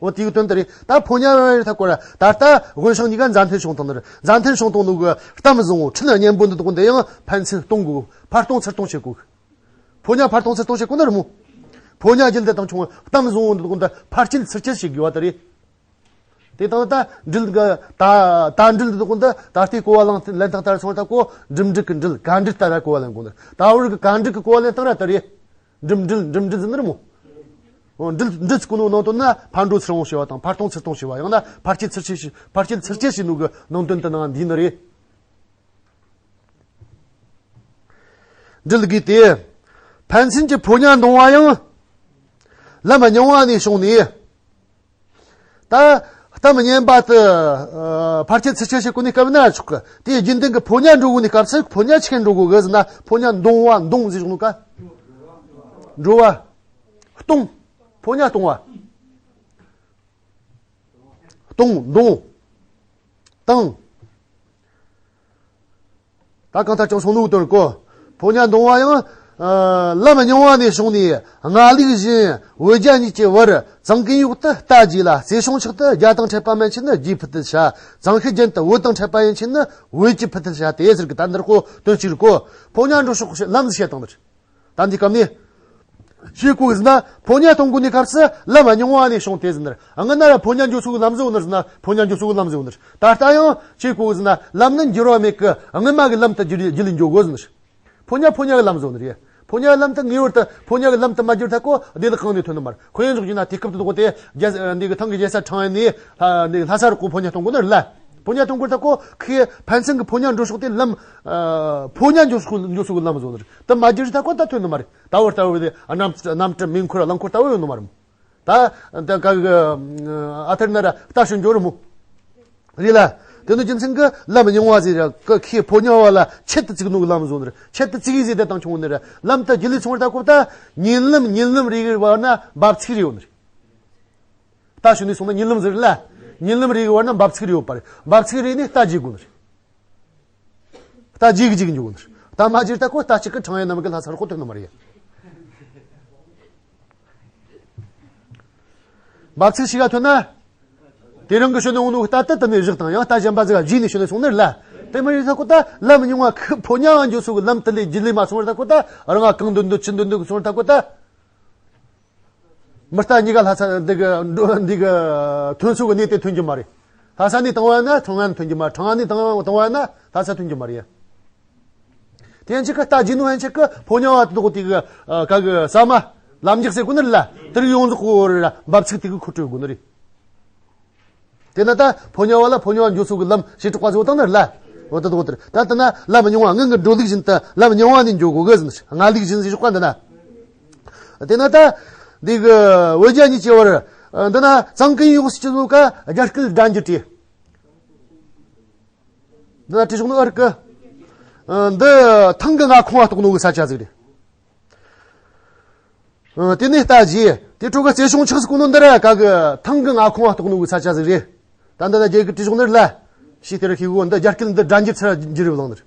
འོ་དེའི་དོན་དེ་རེད། ད་ཕོ་ཉ་རེ་ཐག་གོ་ར་ད་ལྟ་དབེན་ཞིང་གཉིས་ཀ་མཛའ་མཐུན་བྱུང་བཏང་ནི་རེད། མཛའ་མཐུན་བྱུང་བཏང་ནོ་གི་གཏམ་བཟང་བོ་འཕྲིན་སྙན་པོ་འདི་དག་འདི་ཡང་ཕན་ཚུན་གཏོང་དགོས། ཕར་གཏོང་ཚུར་གཏོང་བྱེད་དགོས། ཕོ་ཉ་ཕར་གཏོང་ཚུར་གཏོང་བྱེད་དགོས་ནི་རེད་མོ། ཕོ་ཉ་རྒྱུད་འདི་དང་ཆུང་བ་གཏམ་བཟང་བོ་འདི་དག་འདི་ཕར་ཆེར་ཚུར་ཆེར་བྱེད་དགོས་པ་དེ་རེད། དེ་དང་ད་འགྲུལ་གི་ད་ད་འགྲུལ་འདི་དག་འདི་ད་ལྟའི་གོ་བ་ལེན་ལེན་སྟངས་ལྟར་སོང་ད་གོ། འགྲིམ་འགྲུལ་གི་འགྲུལ་ག་འགྲུལ་ལྟར་གོ་བ་ལེན་དགོས་ནི། ད་བར་གི་ག་འགྲུལ་གི་གོ་བ་ལེན་སྟངས་ར་དེ་རེད། འགྲིམ་འགྲུལ་འགྲིམ་འགྲུལ་ཟེར་ནི་རེད་མོ། འོ་འགྲུལ་འགྲུལ་ཚུགས་ནོ་ནང་དོན་ན་ཕར་འགྲོ་ཚུར་གཏོང་བྱས་པ་དང་ཕར་གཏོང་ཚུར་གཏོང་བྱས་པ། ཡང་ན་ཕར་ཆེར་ཚུར་ཆེར་བྱས་ཕར་ཆེར་ཚུར་ཆེར་བྱས་ནོ་གི་ནང་དོན་དེ་ནང་འདུས་ནི་རེད། འགྲུལ་དགོས་ཏེ། ཕན་ཚུན་གྱི་ཕོ་ཉ་འདོང་བ་ཡང་། ལམ་རྙིང་བ་ནས་བྱུང་ནས། ད་གཏམ་སྙན་པ་དེ་ཕར་ཆེར་ཚུར་ཆེར་བྱེད་གོ་ནས་སྐབས་ན་ཆོག་གི། དེའི་རྒྱུན་ལྡན་གྱི་ཕོ་ཉ་འགྲོ་གོ་ནས་སྐབས་སུ་ཕོ་ཉ་ཆི་གེ་འགྲོ་གོ་གི་ཟེར་ན། ཕོ་ཉ་འདོང་བ། འདོང་ཟེར་བྱུང་ནོ་ཀ་འགྲོ་བ། གཏོང་། ཕོ་ཉ་གཏོང་བ། གཏོང་། འདོང་། བཏང་། ད་གང་ལྟར་ཀྱང་སོང་ནོ་དོན་གོ། ཕོ་ཉ་འདོང་བ་ཡང་། ལམ་རྙིང་བ་ནས་བྱུང་ནས་སྔ་ལུགས་བཞིན་བོད་རྒྱ་གཉིས་ཀྱི་བར་གཙང་ཀན་ཡུག་ཏུ་རྟ་རྒྱས་ལ། རྩེ་གཞུང་ཕྱོགས་སུ་རྒྱ་དང་འཕྲད་པ་མན་ཆད་ནི་རྒྱའི་ཕུ་ཐུལ་བྱ། གཙང་ཤེལ་རྒྱན་དུ་བོད་དང་འཕྲད་པ་ཡན་ཆད་ནི་བོད་ཀྱི་ཕུ་ཐུལ་བྱ་སྟེ་ཟེར་གི། ད་འདིར་གོ་དོན་གཅིག་རེད་གོ། ཕོ་ཉ་འགྲོ་ཕྱོགས་ལམ་ཟིག་བཤད་བཏང་ནི་རེད། ད་འདི་སྐབས་ནས། ཤེས་དགོས་ཟེར་ན་ཕོ་ཉ་གཏོང་དགོས་ནི་སྐབས་སུ་ལམ་རྙིང་བ་ནས་བྱུང་སྟེ་ཟེར་ནི་རེད། སྔ་ན་ར་ཕོ་ཉ་འགྲོ་ས་གི་ལམ་བཟོ་ནི་རེད་ཟེར་ན་ཕོ་ཉ་འགྲོ་ས་གི་ལམ་བཟོ་ནི་རེད། ད་ལྟ་ཡང་ཤེས་དགོས་ཟེར་ན་ལམ་ནི་འགྱུར་བ་མེད་གི། སྔ་མ་གི་ལམ་དུ་རྒྱུད་རྒྱུད་ལ་འགྱོ་དགོས་ཟེར་ནི་རེད། ཕོ་ཉ་ཕོ་ཉ་གི་ལམ་བཟོ་ནི་རེད། ཕོ་ཉ་གི་ལམ་དུ་ངེས་པར་དུ་ཕོ་ཉ་གི་ལམ་དུ་མ་འགྱུར་ཐ་གོ་བདེ་བླག་གང་ནས་ཐོན་ནི་མ་རེད། ཁོ་ཡང་འཇོག་རྒྱུ་ན་དེ་སྐབས་དུ་དོག་དེ་རྒྱ་འདི་གི་ཐང་གི་རྒྱལ་ས་ཁྲང་ཨན་ནས་ལྷ་འདི་གི་ལྷ་ས་རུ་གོ་ཕོ་ཉ་གཏོང་དགོས་ནི་རེད་ལ། ཕོ་ཉ་གཏོང་དགོས་ཐ་གོ་ཁོས་ཕན་ཚུན་གི་ཕོ་ཉ་འགྲོ་ཕྱོགས་དེ་ལམ། ཕོ་ཉ་འགྱོ་ས་འགྱོ་ས་གི་ལམ་བཟོ་ནི་རེད། དེ་མ་འགྱུར་ཐ་གོ་ད་ཐོན་ནི་མ་རེད། ད་བར་ལྟ་བུ་དེ་གནམ་གནམ་གྲུ་མེ་འཁོར་རླངས་འཁོར་ལྟ་བུ་ཡོད་ནི་མ་རེད་མོ། ད་ད་ག་གི་ཨ་ཐར་ན་ར་རྟ་ཞོན་འགྱོ་རེད་མོ། རེད་ལ། དེ་ནི་རྒྱུ་མཚན་གི་ལམ་རྙིང་བ་ཟེར་ར་གི་ཁོས་ཕོ་ཉ་བ་ལ་ཆེད་དུ་བཙུགས་ནོ་གི་ལམ་བཟོ་ནི་རེད། ཆེད་དུ་བཙུགས་ཟེར་དེ་དང་ཆུང་ནི་རེད། ལམ་དུ་རྒྱུད་ལས་སོང་བར་ད་གོ་ད་ཉིན་ལམ་ཉིན་ལམ་རེ་གི་བར་ན་འབབ་ཚིགས་རེ་ཡོད་ནི་རེད། རྟ་ཞོན་ནས་སོང་ན་ཉིན་ལམ་ཟེར་ལ། ཉིན་ལམ་རེ་གི་བར་ན་འབབ་ཚིགས་རེ་ཡོད་པ་རེད། འབབ་ཚིགས་རེ་ནས་རྟ་རྒྱས་དགོས་ནི་རེད། རྟ་རྒྱས་གི་རྒྱས་གི་འགྱོ་གི་ནི་རེད། རྟ་མ་རྒྱས་ད་གོ་རྟ་གཅིག་གི་ཁྲང་ཡན་ནམ་གི་ལྷ་ས་རུ་གོ་ཐོན་ནི་མ་རེད། འབབ་ཚིགས་ཤིག་ག་ཐོན་ན། དེ་རིང་གི་ཞོན་ནས་འོང་ནོ་རྟ་དེ་དེ་ནས་བཞག་དང་ཡང་རྟ་གཞན་པ་ཟིག་རྗེས་ནས་ཞོན་ནས་སོང་ནི་རེད་ལ། དེ་མ་རེད་ད་གོ་ད་ལམ་རྙིང་བ་ཁོས་ཕོ་ཉ་བ་འགྱོ་ས་གི་ལམ་དེ་ལས་རྒྱུད་ལས་མ་སོང་བར་ད་གོ་ད་རང་ང་གང་འདོད་འདོད་ཅི་འདོད་འདོད་གི་སོང་བར་ད་གོ་ད། མི་རྟ་གཉིས་ཀ་ལྷ་ས་འདི་གི་འགྲོ་འདི་གི་ཐོན་ས་གི་གནས་དེ་ཐོན་རྒྱུ་མ་རེད། ལྷ་ས་ནས་བཏང་བ་ན་ཁྲང་ཨན་ཐོན་རྒྱུ་མ། ཁྲང་ཨན་ནས་བཏང་བཏང་བ་ན་ལྷ་ས་ཐོན་རྒྱུ་མ་རེད། དེ་ཡན་ཆད་ཀི་རྟ་རྒྱས་ནོ་ཡན་ཆད་ཀི་ཕོ་ཉ་བ་དེ་དག་དེ་གི་ག་གི་ཟ་མ་ལམ་རྒྱགས་ཟེར་གོ་ནི་རེད་ལ། དེ་རིགས་ཡོངས་རྫོགས་གོ་རེད་ལ་འབབ་ཚིགས་དེ་གི་ཁོ་སྤྲོད་དགོས་ནི་རེད། དེ་ན་ད་ཕོ་ཉ་བ་ལ་ཕོ་ཉ་བ་འགྱོ་ས་གི་ལམ་བྱེ་བྲག་པ་ཟིག་བཏང་ནི་རེད་ལ། འོ་ད་དོ་དེ་རེད། ད་ལྟ་ན་ལམ་རྙིང་བ་སྔོན་གྱི་འགྲོ་ལུགས་བཞིན་དུ་ལམ་རྙིང་བ་ནས་འགྱོ་དགོས་གི་ཟེར། སྔ་ལུགས་བཞིན་ཟེར་ཞོག་པ་འདི་ན། དེ་ན་ད་འདི་གི་བོད་རྒྱ་གཉིས་ཀྱི་བར་འདི་ན་གཙང་ཀན་ཡུག་སུ་ཅི་ལོ་ཀ་རྒྱ་སྐད་སྒྲ་འགྱུར་ཏེ། འདི་ན་བྲིས་ཞོག་ནི་ཨར་ཀི། འདི་ཐང་གི་མངའ་ཁོངས་ལ་གཏོགས་ནོ་གི་ས་ཆ་ཟིག་རེད། ཨ། དེ་ནས་རྟ་རྒྱས། དེ་འཕྲོ་གི་རྩེ་གཞུང་ཆགས་སུ་གོ་ནོ་འདི་ར་ག་གི་ཐང་གི་མངའ་ཁོངས་ལ་གཏོགས་ནོ་གི་ས་ཆ་ཟིག་རེད། ད་འདི་ན་རྒྱ་གི་བྲིས་གཞུང་འདི་ར་ལ། ཤེས་དེ་ར་ཤེས་གོ་འདི་རྒྱ་སྐད་འདི་སྒྲ་འགྱུར་ཚུར་འགྱུར་བ་ལང་འདིར།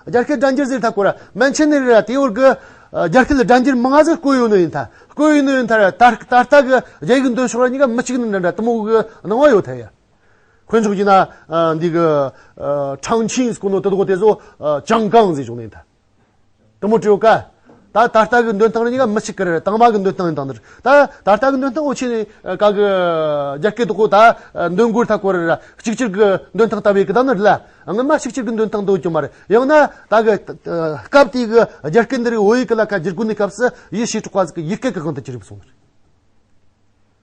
རྒྱ་སྐད་སྒྲ་འགྱུར་ཟེར་ཐ་གོ་ར་མན་ཆད་ནི་རེད་ར། དེ་བར་གི་རྒྱ་སྐད་ལ་སྒྲ་འགྱུར་མང་ང་ཟིག་བཀོད་ཡོད་ནི་ཡིན་ཐ། བཀོད་ཡོད་ནི་ཡིན་ཐ་ར། ད་ད་ལྟ་གི་རྒྱ་ཡིག་འདོན་ཕྱོགས་ར་གཉིས་ཀ་མི་གཅིག་ནི་འདྲ་འདྲ་དེ་མོ་གི་སྣང་བ་ཡོད་ཐ་ཡ། དཔེ་འཇོག་རྒྱུ་ན་འདི་གི་ཁྲང་ཆིང་ཟེར་གོ་ནོ་དེ་དག་དེ་ཚོ་ཅང་ཀང་ཟེར་བྱུང་ནི་ཡིན་ཐ། དེ་མོ་བྲིས་ཡོད་ཀ། ད་ད་ལྟ་གི་འདོན་སྟངས་རེ་གཉིས་ཀ་མི་གཅིག་གི་རེད། དང་མ་གི་འདོན་སྟངས་ཡིན་དང་འདིར། ད་ད་ལྟ་གི་འདོན་སྟངས་འོ་ཆེ་ནི་ག་གི་རྒྱ་སྐད་དག་གོ་ད་འདོན་དགོས་ཐ་གོ་རེད་ར། གཅིག་གྱུར་གི་འདོན་སྟངས་ལྟ་བུའི་གི་ད་ནི་རེད་ལ། སྔོན་མ་གཅིག་གྱུར་གི་འདོན་སྟངས་འདོད་ཀྱི་མ་རེད། ཡང་ན་ད་གི་སྐབས་དེའི་གི་རྒྱ་སྐད་འདི་རིགས་བོད་ཡིག་གི་ལ་ཁ་བསྒྱུར་དགོས་ནི་སྐབས་སུ་ཡི་ཤེས་གྲགས་པ་ཟིག་གི་ཡི་གེ་གི་དབང་དུ་གྱུར་སོང་ནི་རེད།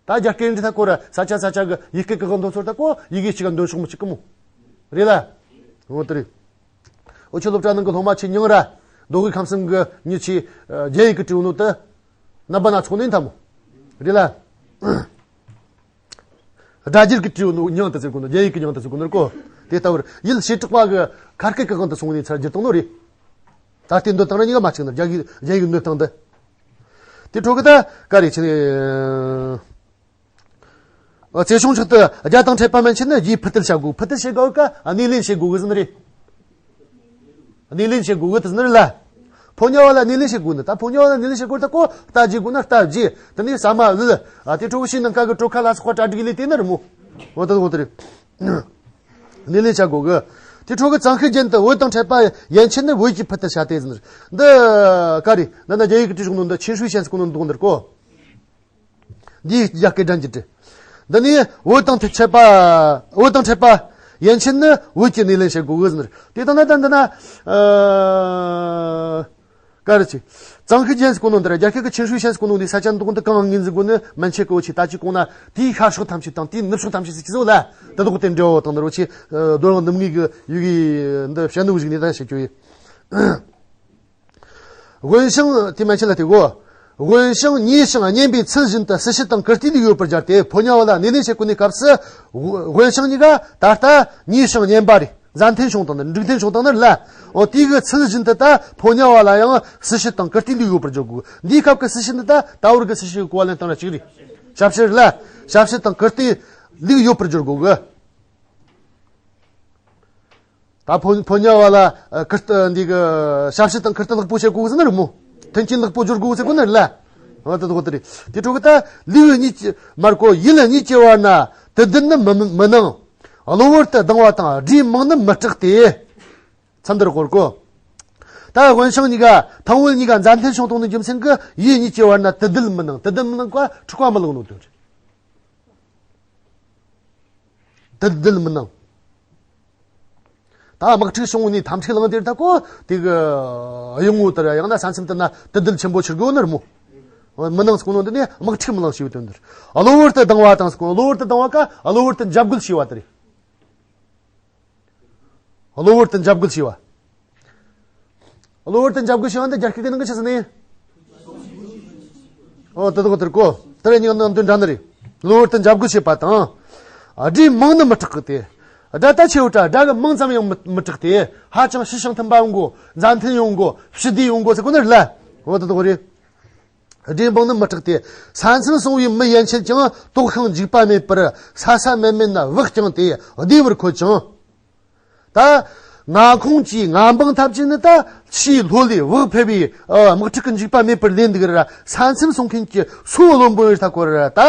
ད་རྒྱ་སྐད་འདི་ཐ་གོ་ར་ས་ཆ་ས་ཆ་གི་ཡི་གེ་གི་དབང་དུ་ཚོར་ཐ་གོ་ཡི་གེ་གཅིག་ག་འདོན་ཕྱོགས་མི་གཅིག་གི་མོ། རེད་ལ། འོ་དེ་རེད། འོ་ཆོས་སློབ་གྲྭ་ནང་གི་སློབ་མ་ཆེ་མྱིང་ར་མདོ་དབུས་ཁམས་གསུམ་གི་མྱི་ཆེ་རྒྱ་ཡིག་གི་བྲིས་ནོ་དེ་རྣམ་པ་སྣ་ཚོགས་ནས་ཐ་མོ། རེད་ལ། སྒྲ་སྒྱུར་གི་བྲིས་ནོ་མྱིང་དེ་ཟེར་གོ་ནོ་རྒྱ་ཡིག་གི་མྱིང་དེ་ཟེར་གོ་ནོ་རེད་གོ། དེ་ལྟ་བུར་ཡིད་ཤེས་གྲགས་པ་གི་ཁ་སྐད་གི་དབང་དུ་སོང་ནས་ཚུར་བསྒྱུར་བཏང་ནོ་རེད། ད་ལྟའི་འདོན་སྟངས་ར་གཉིས་ཀ་མ་གཅིག་ནི་རྒྱ་ཡིག་རྒྱ་ཡིག་འདོན་སྟངས་འདི། དེ་འཕྲོ་གི་ད་ག་རེ་ཆེ་ནི། རྩེ་གཞུང་ཆགས་ཏུ་རྒྱ་དང་འཕྲད་པ་མན་ཆད་ནི་རྒྱའི་ཕུ་ཐུལ་བྱ་དགོས། ཕུ་ཐུལ་བྱེད་དགོས་ཀ་སྣེ་ལེན་བྱེད་དགོས་གི་ཟེར་ནི་རེད། སྣེ་ལེན་བྱེད་དགོས་གི་ཟེར་ནི་རེད་ལ། ཕོ་ཉ་བ་ལ་སྣེ་ལེན་བྱེད་དགོས་ནི། ད་ཕོ་ཉ་བ་ལ་སྣེ་ལེན་བྱེད་དགོས་ད་གོ་རྟ་རྒྱས་དགོས་ན་རྟ་རྒྱས། དེ་ནས་ཟ་མ་ལུད། ཨ་དེ་འཕྲོ་གི་ཕྱི་ནང་ཁ་གི་གྲོ་ཁ་ལ་སོགས་པ་གྲ་སྒྲིག་ལས་དེ་ནི་རེད་མོ། འོ་ད་འོ་དེ་རེད། སྣེ་ལེན་བྱ་དགོས་གི། དེ་འཕྲོ་གི་ཙང་ཤེས་རྒྱན་དུ་བོད་དང་ཕྲད་པ་ཡན་ཆད་ནི་བོད་ཀྱི་ཕུད་དུ་བྱ་སྟེ་ཟེར། འདི་ག་རེ་འདི་ན་རྒྱ་ཡིག་གི་བྲིས་བཞག་ནོ་འདི་ཆིན་ཧྲུའེ་ཞན་ཟེར་གོ་ནོ་འདུག་འདིར་གོ། འདིའི་རྒྱ་སྐད་སྒྲ་འཇུག་འདི། འདི་ནི་བོད་དང་ཕྲད་པ། བོད་དང་ཕྲད་པ་ཡན་ཆད་ནི་བོད་ཀྱི་སྣེ་ལེན་བྱེད་དགོས་གི་ཟེར། དེ་དང་ན་ད་འདི་ན། ཨ། ག་རེ་ཆེ། ཙང་ཤེས་རྒྱན་ཟེར་གོ་ནོ་འདི་ར་རྒྱ་སྐད་ཀྱི་ཆིན་ཧྲུའེ་ཞན་ཟེར་གོ་ནོ་འདི་ས་ཆ་འདུག་འདི་གང་ངེས་འཛིན་དགོས་ནི་མན་ཆད་གི་འོ་ཆེ། ད་ཅི་གོང་ན་དེའི་ཤར་ཕྱོགས་ཐམས་ཅད་དང་དེའི་ནུབ་ཕྱོགས་ཐམས་ཅད་ཟེར་གྱི་ཟོ་ལ། དེ་དག་དེ་འབྲེལ་བ་དང་འདིར་འོ་ཆེ། རྡོ་རིང་ནུབ་ངོས་ཀྱི་ཡུལ་གྱི་འདི་བཤད་ནོ་ཞིག་ནས་ད་བཤད་རྒྱུ་ཡིན། དབོན་ཞང་དེ་མན་ཆད་ལ་དེ་གོ། དབོན་ཞང་ཉེ་ཞིང་སྙན་པའི་ཚུལ་བཞིན་དུ་སྲིད་ཞི་དང་ཀིརྟིའི་ལུགས་ཡོད་པར་སྦྱར་ཏེ་ཕོ་ཉ་བ་ལ་སྣེ་ལེན་བྱེད་དགོས་ནི་སྐབས་སུ། དབོན་ཞང་གཉིས་ཀ་ད་ལྟ་ཉེ་ཞིང་སྙན་པ་རེད། མཛའ་མཐུན་བྱུང་དང་ནི་འགྲིག་མཐུན་བྱུང་དང་ནི་ལ། འོ་དེའི་གི་ཚུལ་བཞིན་དུ་ད་ཕོ་ཉ་བ་ལ་ཡང་སྲིད་ཞི་དང་ཀིརྟིའི་ལུགས་ཡོད་པར་སྦྱར་དགོས། འདིའི་སྐབས་ཀྱི་སྲིད་ཞི་འདི་ད་ད་བར་གྱི་སྲིད་ཞི་གི་གོ་བ་ལེན་སྟངས་ལ་གཅིག་རེད། ཞབས་ཕྱི་ལ། ཞབས་ཕྱི་དང་ཀིརྟིའི་ལུགས་ཡོད་པར་སྦྱར་དགོས་གི། ད་ཕོ་ཕོ་ཉ་བ་ལ་ཨ་ཀིརྟི་འདི་གི་ཞབས་ཕྱི་དང་ཀིརྟི་ལེགས་པོ་བྱེད་དགོས་ཟེར་ནི་རེད་མོ། མཐུན་རྐྱེན་ལེགས་པོ་སྦྱོར་དགོས་ཟེར་གོ་ནི་རེད་ལ། འོ་དེ་དགོས་དེ་རེད། དེ་འཕྲོ་གི་ད་ལུགས་གཉིས་ཀྱི་མར་གོ་ཡུལ་གཉིས་ཀྱི་བར་ན་དུ་ལྡན་ནི་མི་མི་སྣང་། གློ་བུར་དུ་ལྡང་བ་དང་སྒྲའི་མིང་ནི་མི་གྲགས་ཏེ། ཚན་འདིར་གོ་དགོས། ད་དབོན་ཞང་གཉིས་ཀ་ཐང་བུ་གཉིས་ཀ་མཛའ་མཐུན་བྱུང་དོན་ནི་རྒྱུ་མཚན་གི་ཡུལ་གཉིས་ཀྱི་བར་ན་དུ་ལྡན་མི་སྣང་། དུ་ལྡན་མི་སྣང་ག་འཁྲུག་པ་མི་ལངས་ནོ་དོན་རེད། དུ་ལྡན་མི་སྣང་། ད་དམག་འཁྲུག་བྱུང་ནས་དམ་ཕྲུག་ལངས་དེར་ད་གོ་དེ་གི་གཡུལ་ངོ་དེར་ཡང་ན་ས་མཚམས་དེ་ན་དུ་ལྡན་ཆེན་པོ་ཆགས་དགོས་ནི་རེད་མོ། མི་སྣང་ཟེར་གོ་ནོ་འདི་ནི་དམག་འཁྲུག་མི་ལངས་ཞེས་པའི་དོན་དེར། གློ་བུར་དུ་ལྡང་བ་དང་ཟེར་གོ་གློ་བུར་དུ་ལྡང་བ་ཀ་གློ་བུར་དུ་འཇབ་རྒོལ་བྱས་པ་དེ་རེད། གློ་བུར་དུ་འཇབ་རྒོལ་བྱས་པ། གློ་བུར་དུ་འཇབ་རྒོལ་བྱས་པ་འདི་རྒྱ་སྐད་ཀྱི་ནང་གི་ཆི་ཟེར་ནས། ཨོ་དེ་དག་དེར་གོ། དེར་ཉིན་ནང་དོན་འདྲ་ནི་རེད། གློ་བུར་དུ་འཇབ་རྒོལ་བྱས་པ་དང་། སྒྲའི་མིང་ནི་མི་གྲགས་གི་སྟེ། སྒྲ་ད་ཆེ་བོ་དྲ་སྒྲ་གི་མིང་ཙམ་ཡང་མི་མི་གྲགས་ཏེ། ཧ་ཅང་ཞི་ཞིང་མཐུན་པ་ཡོང་གོ། མཛའ་མཐུན་ཡོང་གོ། ཞི་བདེ་ཡོང་གོ་ཟེར་གོ་ནི་རེད་ལ། ཨོ་དེ་དག་རེད། སྒྲའི་མིང་ནི་མི་གྲགས་ཏེ། ས་མཚམས་སྲུང་བའི་མི་ཡན་ཆད་ཀྱང་དོགས་ཤིང་འཇིགས་པ་མེད་པར་ས་ས་མེད་མེད་ན་བག་བསྐྱངས་ཏེ་བདེ་བར་འཁོད་ཅིང་། ད་མངའ་ཁོངས་ཀྱི་མངའ་འབངས་ཐམས་ཅད་ནི་ད་ཕྱིའི་ལྷོ་ལས་བག་ཕེབས་པའི་ཨ་དམག་འཁྲུག་གི་འཇིགས་པ་མེད་པར་ལེན་འདུག་ར། ས་མཚམས་སྲུང་མཁན་གྱི་སོ་བློན་པོ་ཡོད་ཐ་སྐོར་ར། ད་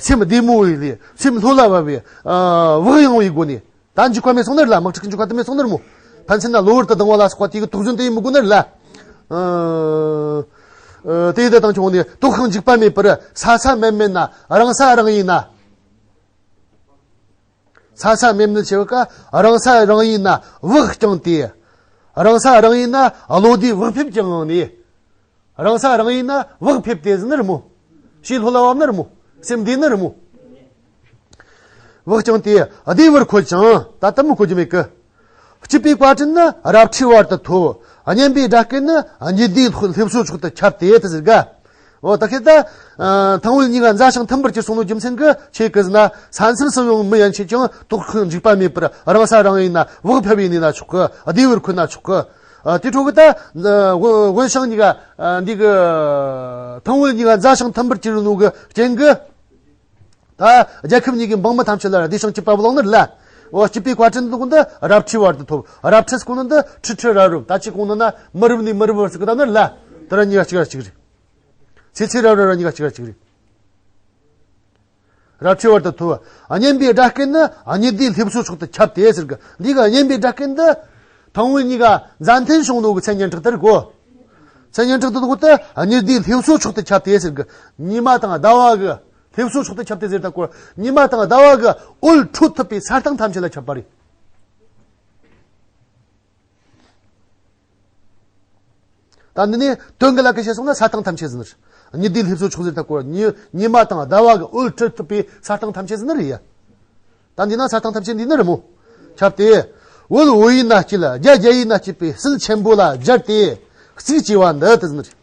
སེམས་བདེ་མོ་ཡིན་ལས་སེམས་ལྷོད་ལ་བབས་པའི་ཨ་བག་ཡངས་པའི་སྒོ་ནས། ད་འཇིགས་པ་མེད་སོང་ནི་རེད་ལ། དམག་འཁྲུག་གི་འཇིགས་པ་དེ་མེད་སོང་ནི་རེད་མོ། ཕན་ཚུན་ན་གློ་བུར་དུ་ལྡང་བ་ལ་སོགས་པ་དེ་གི་དོགས་ཟོན་དེ་ཡིན་མི་དགོས་ནི་རེད་ལ། ཨ་ཨ་དེ་ཡི་དེ་དང་བྱུང་ནས་དོགས་ཤིང་འཇིགས་པ་མེད་པར་ས་ས་མེད་མེད་ན་རང་ས་རང་ཡུལ་ན། ས་ས་མེད་མེད་ཆེ་བ་ཀ་རང་ས་རང་ཡུལ་ན་བག་བསྐྱངས་ཏེ། རང་ས་རང་ཡུལ་ན་བློ་བདེ་བག་ཕེབས་ཀྱི་ངང་ནས། རང་ས་རང་ཡུལ་ན་བག་ཕེབས་ཏེ་ཟེར་ནི་རེད་མོ། ཕྱི་ལྷོད་ལ་བབས་ནི་རེད་མོ། སེམས་བདེ་ནི་རེད་མོ། བག་བསྐྱངས་ཏེ་བདེ་བར་འཁོད་ཅིང་། ད་དེ་མོ་འཁོད་རྒྱུ་མེད་ཀི། སྐྱིད་པའི་བཀའ་དྲིན་ནི་རབ་ཁྲིའི་བར་དུ་ཐོབ། སྙན་པའི་སྒྲ་སྐད་ནི་ཉི་ཟླའི་ལྷེབ་སོ་མཆོག་ཏུ་ཁྱབ་སྟེ་དེ་ཟེར་ག། འོ་ད་ཁྱེད་ད། ཨ་ཐང་བུ་གཉིས་ཀ་མཛའ་ཞིང་མཐུན་པར་གྱུར་སོང་ནོ་རྒྱུ་མཚན་གྱིས་ཆེ་གི་ཟེར་ན། ས་མཚམས་སྲུང་བའི་མི་ཡན་ཆད་ཀྱང་དོགས་ཤིང་འཇིགས་པ་མེད་པར་རང་ས་རང་ཡུལ་ན་བག་ཕེབས་པའི་གནས་ན་ཆོག་གི། བདེ་བར་འཁོད་ན་ཆོག་གི། ཨ་དེ་འཕྲོ་གི་ད། ཨ་དབོན་ཞང་གཉིས་ཀ་ཨ་འདི་གི་ཐང་བུ་གཉིས་ཀ་མཛའ་ཞིང་མཐུན་པར་གྱུར་ནོ་གི་རྐྱེན་གྱིས། ད་རྒྱལ་ཁབ་གཉིས་ཀྱི་འབངས་མི་ཐམས་ཅད་ལ་བདེ་ཞིང་སྐྱིད་པ་བླངས་ནི་རེད་ལ། འོ་སྐྱིད་པའི་བཀའ་དྲིན་འདུག་འདི་རབ་ཁྲིའི་བར་དུ་ཐོབ། རབ་ཁྲི་ཟེར་གོ་ནོ་འདི་ཁྲི་ཁྲི་རབ་རིབ། ད་ཅི་གོང་ནོ་ན་མི་རབས་ནས་མི་རབས་བར་ཟེར་གི་ད་ནི་རེད་ལ། དེ་ར་གཉིས་ཀ་གཅིག་ར་གཅིག་རེད། ཚེ་ཚེ་རབས་རབས་ར་གཉིས་ཀ་གཅིག་ར་གཅིག་རེད། རབ་ཁྲིའི་བར་དུ་ཐོབ། སྙན་པའི་སྒྲ་སྐད་ནི་ཉི་ཟླའི་ལྷེབ་སོ་མཆོག་ཏུ་ཁྱབ་སྟེ་ཟེར་གི། འདི་གི་སྙན་པའི་སྒྲ་སྐད་འདི། ཐང་བུ་གཉིས་ཀ་མཛའ་མཐུན་བྱུང་ནོ་གི་མཚན་སྙན་གྲགས་དེ་རེད་གོ། མཚན་སྙན་གྲགས་དེ་འདུག་སྟེ་ཉི་ཟླའི་ལྷེབ་སོ་མཆོག་ཏུ་ཁྱབ་སྟེ་ཟེར་གི། ཉི་མ་དང་ཟླ་བ་གི་ལྷེབ་སོ་མཆོག་ཏུ་ཁྱབ་སྟེ་ཟེར་ད་གོ། ཉི་མ་དང་ཟླ་བ་གི་འོད་འཕྲོ་ཐུབ་པའི་ས་སྟེང་ཐམས་ཅད་ལ་ཁྱབ་པ་རེད། ད་འདི་ནས་དོན་གྱི་ལ་ཁ་བཤད་སོང་ན་ས་སྟེང་ཐམས་ཅད་ཟེར་ནི་རེད། ཉི་ཟླའི་ལྷེབ་སོ་མཆོག་ཟེར་ད་གོ། ཉི་ཉི་མ་དང་ཟླ་བ་གི་འོད་འཕྲོ་ཐུབ་པའི་ས་སྟེང་ཐམས་ཅད་ཟེར་ནི་རེད་ཡ། ད་འདི་ན་ས་སྟེང་ཐམས་ཅད་འདི་ནི་རེད་མོ། ཁྱབ་སྟེ། འོད་འོད་ཡུལ་ན་སྐྱེས། རྒྱ་རྒྱ་ཡུལ་ན་སྐྱེས་པའི་བསིལ་ཆེན་པོ་ལ་སྦྱར་ཏེ་གཙིགས་བྱས་པ་འདི་དེ་ཟེར་ནི་རེད།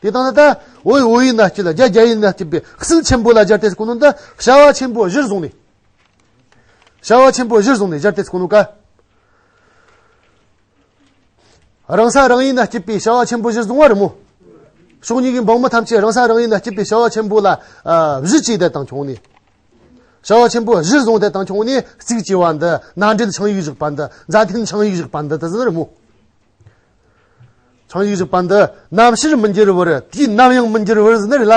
དེ་དང་ན་ད་འོད་འོད་ཡུལ་ན་སྐྱེས། རྒྱ་རྒྱ་ཡུལ་ན་སྐྱེས་པའི་བསིལ་ཆེན་པོ་ལ་སྦྱར་ཏེ་ཟེར་གོ་ནོ་འདི་བྱ་བ་ཆེན་པོ་གཞིར་བཟུང་ནས། བྱ་བ་ཆེན་པོ་གཞིར་བཟུང་ནས་སྦྱར་ཏེ་ཟེར་གོ་ནོ་ཀ། རང་ས་རང་ཡུལ་ན་སྐྱིད་པའི་བྱ་བ་ཆེན་པོ་གཞིར་བཟུང་བ་རེད་མོ། ཕྱོགས་གཉིས་ཀྱི་འབངས་མི་ཐམས་ཅད་རང་ས་རང་ཡུལ་ན་སྐྱིད་པའི་བྱ་བ་ཆེན་པོ་ལ་ཨ་གཞི་བཅས་ཏེ་དང་བྱུང་ནས། བྱ་བ་ཆེན་པོ་གཞིར་བཟུང་སྟེ་དང་བྱུང་ནས་གཙིགས་བྱས་པ་འདི། མནའ་འབྲེལ་ཆིངས་ཡིག་བཞག་པ་འདི། མཛའ་མཐུན་ཆིངས་ཡིག་བཞག་པ་འདི་དེ་ཟེར་ནི་རེད་མོ། ཆིངས་ཡིག་བཞག་པ་འདི་ནམ་ཕྱིར་མི་འགྱུར་བར། དུས་ནམ་ཡང་མི་འགྱུར་བར་ཟེར་ནི་རེད་ལ།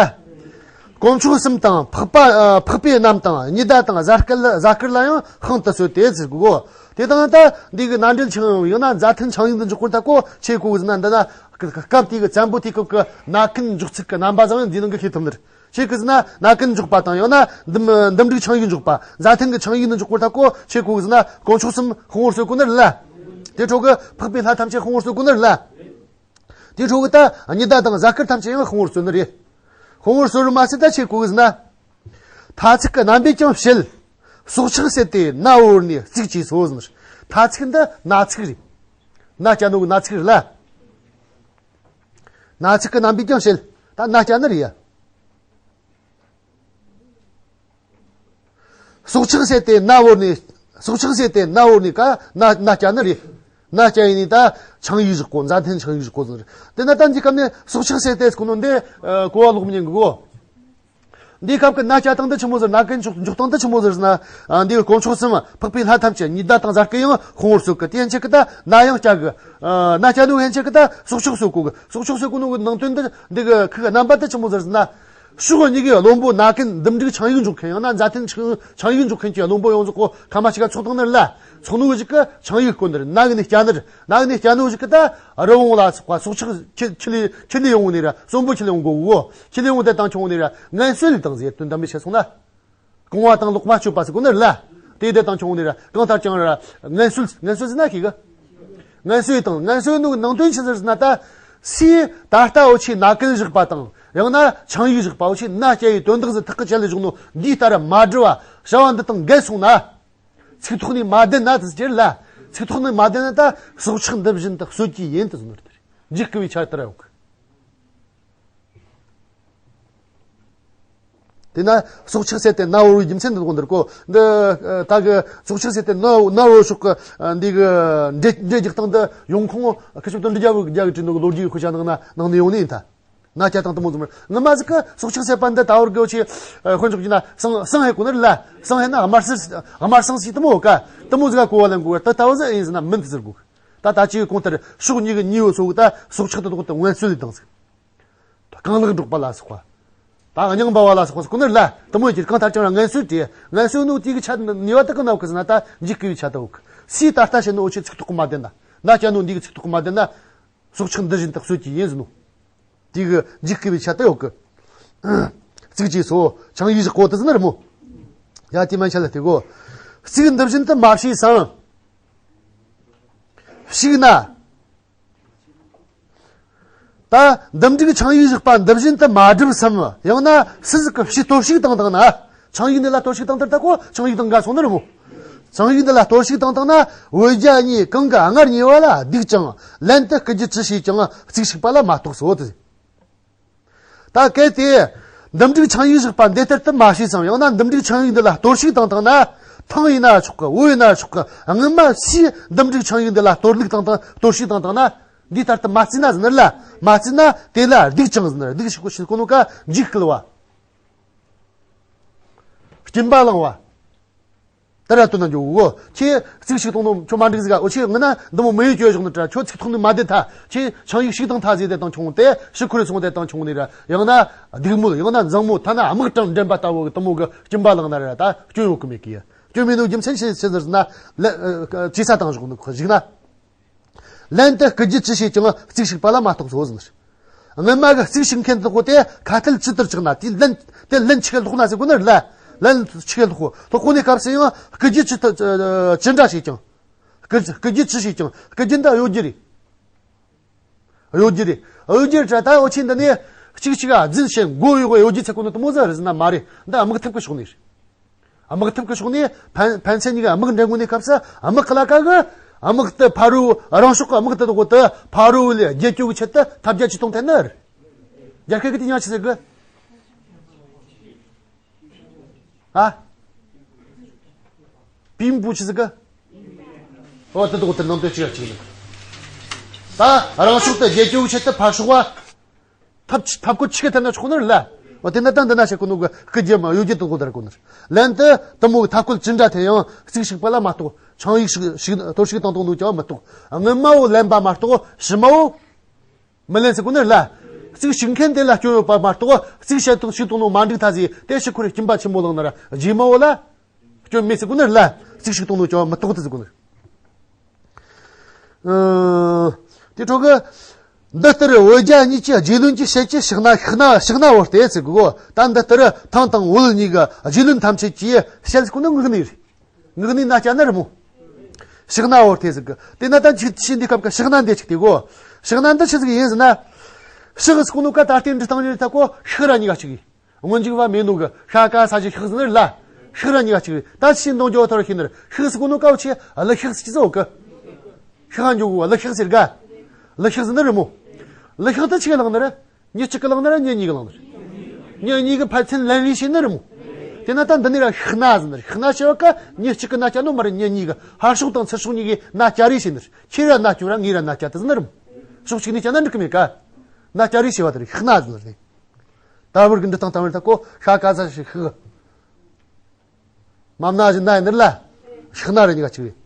དཀོན་མཆོག་གསུམ་དང་འཕགས་པ་ཨ། འཕགས་པའི་རྣམ་དང་ཉི་ཟླ་དང་གཟའ་སྐར་གཟའ་སྐར་ལ་ཡང་ཤིན་ཏུ་གསོལ་ཏེ་ཟེར་གོ། དེ་དང་ད་འདི་གི་མནའ་འབྲེལ་ཆང་ཡང་ན་མཛའ་མཐུན་ཆང་ཡིག་འདི་འཇོག་གོ་ད་གོ་ཆེ་གོ་ཟེར་ན། འདི་ན་སྐབས་དེ་གི་བཙན་པོ་དེ་སྐབས་ཀྱི་མནའ་གན་འཇོག་ཚུལ་གྱི་རྣམ་པ་ཟིག་ཡང་འདི་ནང་གི་ཤེས་ཐུབ་ནི་རེད། ཆེ་གི་ཟེར་ན་མནའ་གན་འཇོག་པ་དང་ཡང་ན་འདུམ་འདུམ་འགྲིག་ཆང་ཡིག་འཇོག་པ། མཛའ་མཐུན་གྱི་ཆང་ཡིག་འདི་འཇོག་གོ་ད་གོ་ཆེ་གོ་ཟེར་ན་དཀོན་མཆོག་གསུམ་ཤོང་བར་གསོལ་གོ་ནི་རེད་ལ། དེ་འཕྲོ་གི་འཕགས་པའི་ལྷ་ཐམས་ཅད་ཤོང་བར་གསོལ་གོ་ནི་རེད་ལ། དེ་འཕྲོ་གི་ད་ཉི་ཟླ་དང་གཟའ་སྐར་ཐམས་ཅད་ཡང་ཤོང་བར་གསོལ་ནི་རེད། ཤོང་བར་གསོལ་རུ་མ་ཟད་ད་ཆེ་གོ་གི་ཟེར་ན། མཐའ་ཚིག་གི་རྣམ་པས་ཀྱང་བྱེད། སྲོག་ཆགས་བསད་དེ་མནའ་བོར་ནས་གཙིགས་ཀྱིས་གསོལ་ཟེར། མཐའ་ཚིག་འདི་མནའ་ཚིག་རེད། མནའ་བསྐྱལ་ནོ་གི་མནའ་ཚིག་རེད་ལ། མནའ་ཚིག་གི་རྣམ་པས་ཀྱང་བྱེད། ད་མནའ་བསྐྱལ་ནི་རེད་ཡ། སྲོག་ཆགས་བསད་དེ་མནའ་བོར་ནས། སྲོག་ཆགས་བསད་དེ་མནའ་བོར་ནས་ཀ་མནའ་མནའ་བསྐྱལ་ནི་རེད། མནའ་བསྐྱལ་ཡིན་ནི་ད་ཆང་ཡིག་བཞག་གོ། མཛའ་མཐུན་ཆང་ཡིག་བཞག་གོ་ཟེར། དེ་ན་ད་འདི་སྐབས་ནས་སྲོག་ཆགས་བསད་དེ་ཟེར་གོ་ནོ་འདི་ཨ། གོ་བ་ལོག་མི་ཉན་གི་གོ། འདི་སྐབས་ཀྱི་མནའ་བསྐྱལ་སྟངས་འདི་ཆི་མོ་ཟེར། མནའ་གན་འཇོག་འཇོག་སྟངས་འདི་ཆི་མོ་ཟེར་ཟེར་ན། ཨ། འདི་གི་དཀོན་མཆོག་གསུམ་འཕགས་པའི་ལྷ་ཐམས་ཅད་ཉི་ཟླ་དང་གཟའ་སྐར་ཡང་ཤོང་བར་གསོལ་གི། དེ་ཡན་ཆད་ཀྱི་ད་མནའ་ཡང་བསྐྱལ་གི། ཨ། མནའ་བསྐྱལ་ནོ་ཡན་ཆད་ཀྱི་ད་སྲོག་ཆགས་གསོད་གོ་གི། སྲོག་ཆགས་གསོད་གོ་ནོ་གི་ནང་དོན་འདི་འདི་གི་ཁུ་གི་རྣམ་པ་འདི་ཆི་མོ་ཟེར་ཟེར་ན། ཕྱོགས་གཉིས་ཀྱི་བློན་པོ་མནའ་གན་འདུམ་འགྲིག་ཆང་ཡིག་འཇོག་མཁན་ཡང་ན་མཛའ་མཐུན་ཆང་ཆང་ཡིག་འཇོག་མཁན་གྱི་བློན་པོ་ཡོངས་རྫོགས་གོ་ཁ་མ་ཞིག་ག་ཚོགས་བཏང་ནི་རེད་ལ། ཚོགས་ནོ་གི་ཞིག་གི་ཆང་ཡིག་བསྐོལ་ནི་རེད། མནའ་གི་ནས་བསྐྱལ་ནི་རེད། མནའ་གི་ནས་བསྐྱལ་ནོ་གི་ཞིག་གི་ད་རི་བོང་ལ་སོགས་པ་སྲོག་ཆགས་ཁྱེར་ཁྱེར་ལས་ཁྱེར་ལས་ཡོང་ནི་རེད། གསོན་པོ་ཁྱེར་ལས་ཡོང་གོ་གོ། ཁྱེར་ལས་ཡོང་དེ་དང་ཆུང་ནི་རེད། ངན་གསོད་དང་ཟེར་དོན་དམ་པའི་ཆ་སོང་ན། རྐང་བ་དང་ལག་པ་གཅོད་པ་ཟེར་གོ་ནི་རེད་ལ། དེ་དེ་དང་ཆུང་ནི་རེད། གང་ལྟར་ཀྱང་ར་ངན་གསོད། ངན་གསོད་ཟེར་ན་ཤེས་གི། ངན་གསོད་དང་ངན་གསོད་ནོ་གི་ནང་དོན་ཆི་ཟེར་ཟེར་ན། ད་སུས་ད་ལྟ་འུ་ཆོས་མནའ་གན་བཞག་པ་དང་ཡང་ན་ཆང་ཡིག་བཞག་པ། འུ་ཆོས་མནའ་བསྐྱལ་བའི་དོན་དག་ཟིག་ཐག་གི་བཅད་ལས་བཞག་ནོ་འདི་ལྟར་མ་འགྲུབ་བ་བྱ་བ་འདི་དང་འགལ་སོང་ན། ཚིག་ཐོག་ནས་མ་བདེན་ན་དེ་ཟེར་ལ། ཚིག་ཐོག་ནས་མ་བདེན་ན་ད་སྲོག་ཆགས་འདི་བཞིན་དུ་གསོད་རྒྱུ་ཡིན་དུ་ཟེར་ནོ་རེད། འཇིགས་དགོས་པའི་ཆ་དེ་ར་ཡོད་གི། དེས་ན་སྲོག་ཆགས་བསད་དེ་མནའ་བོར་བའི་རྒྱུ་མཚན་འདི་ལོག་འདིར་གོ། འདི་ད་གི་སྲོག་ཆགས་བསད་དེ་མནའ་མནའ་བོར་ཕྱོགས་གི་འདི་གི་འགྲེལ་འགྲེལ་རྒྱག་སྟངས་འདི་ཡོང་ཁུངས་ཁ་ཤོབ་དོན་འདི་རྒྱ་བོད་རྒྱ་གི་བྲིས་ནོ་གི་ལོ་རྒྱུས་ཁོ་ཤ་ནང་ན་ནང་ནས་ཡོང་ནི་ཡིན་ད། མནའ་བསྐྱལ་སྟངས་དེ་མོ་ཙམ་རེད། ངོ་མ་ཟིག་གི་སྲོག་ཆགས་བསད་པ་འདི་ད་བར་གི་འུ་ཆོས་དཔེ་འཇོག་རྒྱུ་ན་བསང་བསང་ཧེ་གོ་ནི་རེད་ལ། བསང་ཧེ་ན་དམར་སེར་དམར་བསང་ཞིག་དེ་མོ་ག་དེ་མོ་ཟིག་ག་གོ་བ་ལེན་དགོས། ད་ལྟ་བ་ཟིག་ཡིན་ཟེར་ན་མིན་ཟེར་དགོས། ད་ད་ཅིག་གོང་ལྟར་ཕྱོགས་གཉིས་ཀྱི་གཉིས་པོ་ཚོ་གི་ད་སྲོག་ཆགས་དེ་དག་དེ་ངན་གསོད་ལས་བཏང་ཟིག་རྐང་ལག་འབྲོག་པ་ལ་སོགས་པ། ད་རྙིང་པ་བ་ལ་སོགས་པ་ཟེར་གོ་ནི་རེད་ལ། དེ་མོ་ཡིན་གྱི་གང་ལྟར་ཀྱང་ར་ངན་གསོད་དེ། ངན་གསོད་ནོ་དེ་གི་ཆ་ནུས་པ་དེ་གི་ནང་གི་ཟེར་ན་ད་འཇིགས་དགོས་པའི་ཆ་དེ་ཡོད་གི། སུས་ད་ལྟ་བྱས་ནོ་འུ་ཆོས་ཚིག་ཐོག་གི་མ་བདེན་ན། མནའ་བསྐྱལ་ནོ་འདི་གི་ཚིག་ཐོག་གི་མ་བདེན་ན། སྲོག་ཆགས་འདི་བཞིན་དུ་གསོད་ཀྱི་ཡིན་ཟེར་ནོ། དེ་གི་འཇིགས་དགོས་པའི་ཆ་དེ་ཡོད་གི། གཙིགས་ཀྱིས་གསོལ། ཆང་ཡིག་བཞག་གོ་དེ་ཟེར་ནི་རེད་མོ། ཡ་དེ་མན་ཆད་ལ་དེ་གོ། གཙིགས་འདི་བཞིན་དུ་མ་བྱས་སམ། ཞིག་ན། ད་འདུམ་འགྲིག་ཆང་ཡིག་བཞག་པ་འདི་བཞིན་དུ་མ་བསྒྲུབས་སམ། ཡང་ན་སུ་ཟིག་གིས་ཕྱིས་གཏོར་བཤིག་བཏང་བཏང་ན། ཆང་ཡིག་འདི་ལ་གཏོར་བཤིག་བཏང་དུས་ད་གོ་ཆང་ཡིག་དང་འགལ་སོང་ནི་རེད་མོ། ཆང་ཡིག་འདི་ལ་གཏོར་བཤིག་བཏང་བཏང་ན། འོ་བརྒྱ་གཉིས་གང་གིས་སྔར་ཉེས་པ་ལ་སྡིག་ཅིང་། ལན་དུ་བསྐུལ་རྒྱུ་ཅི་བྱས་ཀྱང་གཙིགས་ཞིག་པ་ལ་མ་གཏོགས་སོ་དེ། ད་གལ་ཏེ། འདུམ་འགྲིག་ཆང་ཡིག་བཞག་པ་འདི་ལྟར་དུ་མ་བྱས་སམ། ཡང་ན་འདུམ་འགྲིག་ཆང་ཡིག་འདི་ལ་གཏོར་བཤིག་བཏང་བཏང་ན། ཐང་ཡིན་ན་ཆོག་གི། འོ་ཡིན་ན་ཆོག་གི། སྔོན་མ་སུས་འདུམ་འགྲིག་ཆང་ཡིག་འདི་ལ་གཏོར་བཤིག་བཏང་བཏང་། གཏོར་བཤིག་བཏང་བཏང་ན། འདི་ལྟར་དུ་མ་བརྩིས་ན་ཟེར་ནི་རེད་ལ། མ་བརྩིས་ན་དེ་ལ་སྡིག་ཅིང་ཟེར་ནི་རེད། སྡིག་ཞིག་གོ་ཞིག་གོ་ནོ་ཀ་འཇིགས་སྐུལ་བ། སྐྱིན་པ་བླངས་བ། ད་ར་དོན་ན་འཇོག་གོ། ཁྱེད་གཙིགས་ཤིག་གཏོང་ནོ་ཁྱོད་མ་འགྲིག་ཟིག་ག་འོ་ཁྱེད་ངི་ན་འདི་མོ་མི་ཡོད་ཅོ་བཞག་ནི་དྲ། ཁྱོད་ཚིག་ཐོག་ནས་མ་བསྡད་ཐ། ཁྱེད་ཆང་ཡིག་ཞིག་དང་ཐ་ཟེ་དེ་དང་ཆུང་དེ་ཞིག་ཁུར་སོང་དེ་དང་ཆུང་ནི་ར། ཡང་ན་སྡིག་མོ། ཡང་ན་མཛངས་མོ། ཐ་ན་དམག་དྲངས་འདྲེན་པ་ལྟ་བུ་གི་དུ་མོ་གི་སྐྱིན་པ་བླངས་ན་ར་ད་སྐྱོན་ཡོད་གི་མེད་གི། སྐྱོན་མེད་ནོ་རྒྱུ་མཚན་ཆི་ཆི་ཟེར་ན། ལ་ཅི་ས་དང་བཞག་ནི་ཁོ་ཞིག་ན། ལན་དུ་བསྐུལ་རྒྱུ་ཅི་བྱས་ཀྱང་གཙིགས་ཤིག་པ་ལ་མ་གཏོགས་སོ་ཟེར། སྔོན་མ་གི་གཙིགས་ཤིག་མཁན་དེ་གོ་དེ་ཁ་ཐལ་ཇི་ལྟར་ཆགས་ན། དེ་ལན་དེ་ལན་ཆི་གེ་ལོག་ན་ཟེར་གོ་ནི་རེད་ལ། ལན་ཆི་གེ་ལོག་ལོག་གོ་ནི་སྐབས་སུ་ཡང་བསྐུལ་རྒྱུ་ཅི་ལྟར་ཅི་འདྲ་བྱས་ཀྱང་། བསྐུལ་བསྐུལ་རྒྱུ་ཅི་བྱས་ཀྱང་བསྐུལ་རྒྱུ་འདི་གཡོ་སྒྱུ་རེད། གཡོ་སྒྱུ་རེད། གཡོ་སྒྱུ་རེད་དྲ། ད་འོ་ཆེ་འདི་ནས་གཅིག་གཅིག་ག་རྫུན་བཤད་མགོ་གཡོག་གཡོ་སྒྱུ་ཚེ་གོ་ནི་དུ་མོ་ཟེར་ཟེར་ན་མ་རེད། འདི་དམག་འཐབ་གི་ཕྱོགས་ནས་རེད། དམག་འཐབ་ཀྱི་ཕྱོགས་ནས་ཕན་ཕན་ཚུན་གཉིས་ཀ་དམག་འདྲེན་དགོས་ནས་སྐབས་སུ་དམག་གི་ལ་ཀ་གི་དམག་དེ་ཕ་རོལ་རང་ཕྱོགས་ཀྱི་དམག་དེ་དགོས་དེ་ཕ་རོལ་ལས་རྒྱལ་སྐྱོབ་ཀྱི་ཆེད་དུ་ཐབས་བརྒྱ་ཇུས་སྟོང་འཐེན་ནི་རེད། རྒྱལ་ཁབ་ཀྱི་དེ་ཉག་ཆི་ཟེར་གི། ཨ། པིན་པུ་ཆི་ཟེར་གི། འོ་དེ་དགོས་དེ་ནང་དོན་ཆི་ཡ་ཆི་ཟེར་གི། ད་རང་ཕྱོགས་དེ་རྒྱལ་སྐྱོབ་ཀྱི་ཆེད་དུ་ཕར་ཕྱོགས་བ། ཐབས་ཆི་ཐབས་བཀོད་ཆི་གེ་འཐེན་ན་ཆོག་ནི་རེད་ལ། འོ་དེ་ན་ད་འདི་ན་བཤད་གོ་ནོ་གི་སྐུ་རྒྱལ་མ་གཡོ་སྒྱུ་དེ་གོ་དར་གོ་ནི་རེད། ལན་དུ་དུ་མོ་གི་ཐབས་བཀོད་ཅི་འདྲ་འཐེན་ཡང་གཙིགས་ཤིག་པ་ལ་མ་གཏོགས། ཆང་ཡིག་ཞིག་ཞིག་གཏོར་བཤིག་བཏང་བཏང་ནོ་ཀྱང་མི་གཏོགས། སྔོན་མ་བོ་ལན་པ་མ་གཏོགས་ཕྱི་མ་བོ་མི་ལན་ཟེར་གོ་ནི་རེད་ལ། རྩིག་ཞིག་མཁན་དེ་ལ་སྐྱོན་ཡོད་པ་མ་གཏོགས། རྩིག་བཤད་དང་ཞིག་གཏོང་ནོ་མ་འགྲིག་ཐ་ཟིག་དེ་ཞིག་ཁོ་རེ་སྐྱིན་པ་ཆེན་མོ་ལངས་ན་ར་རྗེས་མ་བོ་ལ་སྐྱོན་མེད་ཟེར་གོ་ནི་རེད་ལ། རྩིག་ཞིག་གཏོང་ནོ་ཅང་མི་གཏོགས་ཏེ་ཟེར་གོ་ནི་རེད། ཨ། དེ་འཕྲོ་གི། འདི་ལྟར་འོལ་རྒྱ་གཉིས་ཀྱི་རྗེ་བློན་གྱི་ཞལ་གྱི་ཕྱག་ན་ཕྱག་ན་ཕྱག་ན་བོ་སྟེ་ཟེར་གོ། ད་འདི་ལྟར་ཐང་དང་འོལ་གཉིས་ཀྱི་རྗེ་བློན་ཐམས་ཅད་ཀྱི་ཞལ་ཟེར་གོ་ནི་ངག་ནས་རེད། ངག་ནས་ན་སྐྱ་ན་རེད་མོ། ཕྱག་ན་བོ་སྟེ་ཟེར་གི། དེ་ན་ད་ཅིག་ཤི་འདི་སྐབས་ཀྱི་ཕྱག་ན་འདི་ཅིག་དེ་གོ། ཕྱག་ན་འདི་ཆི་ཟིག་ཡིན་ཟེར་ན། ཕྱག་ཟེར་གོ་ནོ་ཀ་ད་ལྟའི་འབྲི་སྟངས་ཡིན་ད་གོ། ཕྱག་ར་གཉིས་ཀ་གཅིག་ཡིན། སྔོན་འཇུག་བ་མེད་ནོ་གི་ཤ་ཀ་ས་ཀྱི་ཕྱག་ཟེར་ནི་རེད་ལ། ཕྱག་ར་གཉིས་ཀ་གཅིག་རེད། ད་ཤི་འདོན་རྒྱུ་ཐོར་ཤི་ནི་རེད། ཕྱག་ཟེར་གོ་ནོ་ཀ་བོ་ཆི་གླུ་ཕྱག་ཟེར་གི་ཟེར་གི། ཤི་ཧ་འཇུག་གོ་གླུ་ཕྱག་ཟེར་ག། གླུ་ཕྱག་ཟེར་ནི་རེད་མོ། གླུ་ཕྱག་ད་ཆི་གི་ལངས་ནི་རེད། མྱི་གཅིག་གི་ལངས་ན་ར་མྱི་གཉིས་གི་ལངས་ན་ར། མྱི་གཉིས་གི་ཕན་ཚུན་ལན་རེ་བྱས་ན་ར་མོ། དེ་ན་ད་འདི་ནས་ར་ཕྱག་ན་ཟེར་ན་ར། ཕྱག་ན་བྱས་པ་ཀ་མྱི་གཅིག་གི་ན་སྐྱ་ནོ་མ་ར་མྱི་གཉིས་གི་ཕར་ཕྱོགས་དང་ཚུར་ཕྱོགས་གཉིས་གི་ན་སྐྱ་རེ་བྱས་ན་ར། ཁྱེད་ར་ན་སྐྱོ་ར་ངའི་ར་ན་སྐྱ་དེ་ཟེར་ན་ར་མོ། ཕྱོགས་གཅིག་ནས་སྐྱ་ན་འགྲིག་གི་མེད་ཀ། ན་སྐྱ་རེ་བྱས་པ་དེ་ར་ཕྱག་ན་ཟེར་ན་ར། ད་བར་གི་འབྲི་སྟངས་ད་བར་ད་གོ་ཤ་ཀ་ས་ཤི་ཤི། མ་མ་ན་བཞིན་ན་ཡིན་ནི་རེད་ལ། ཕྱག་ན་ར་གཉིས་ཀ་གཅིག་རེད།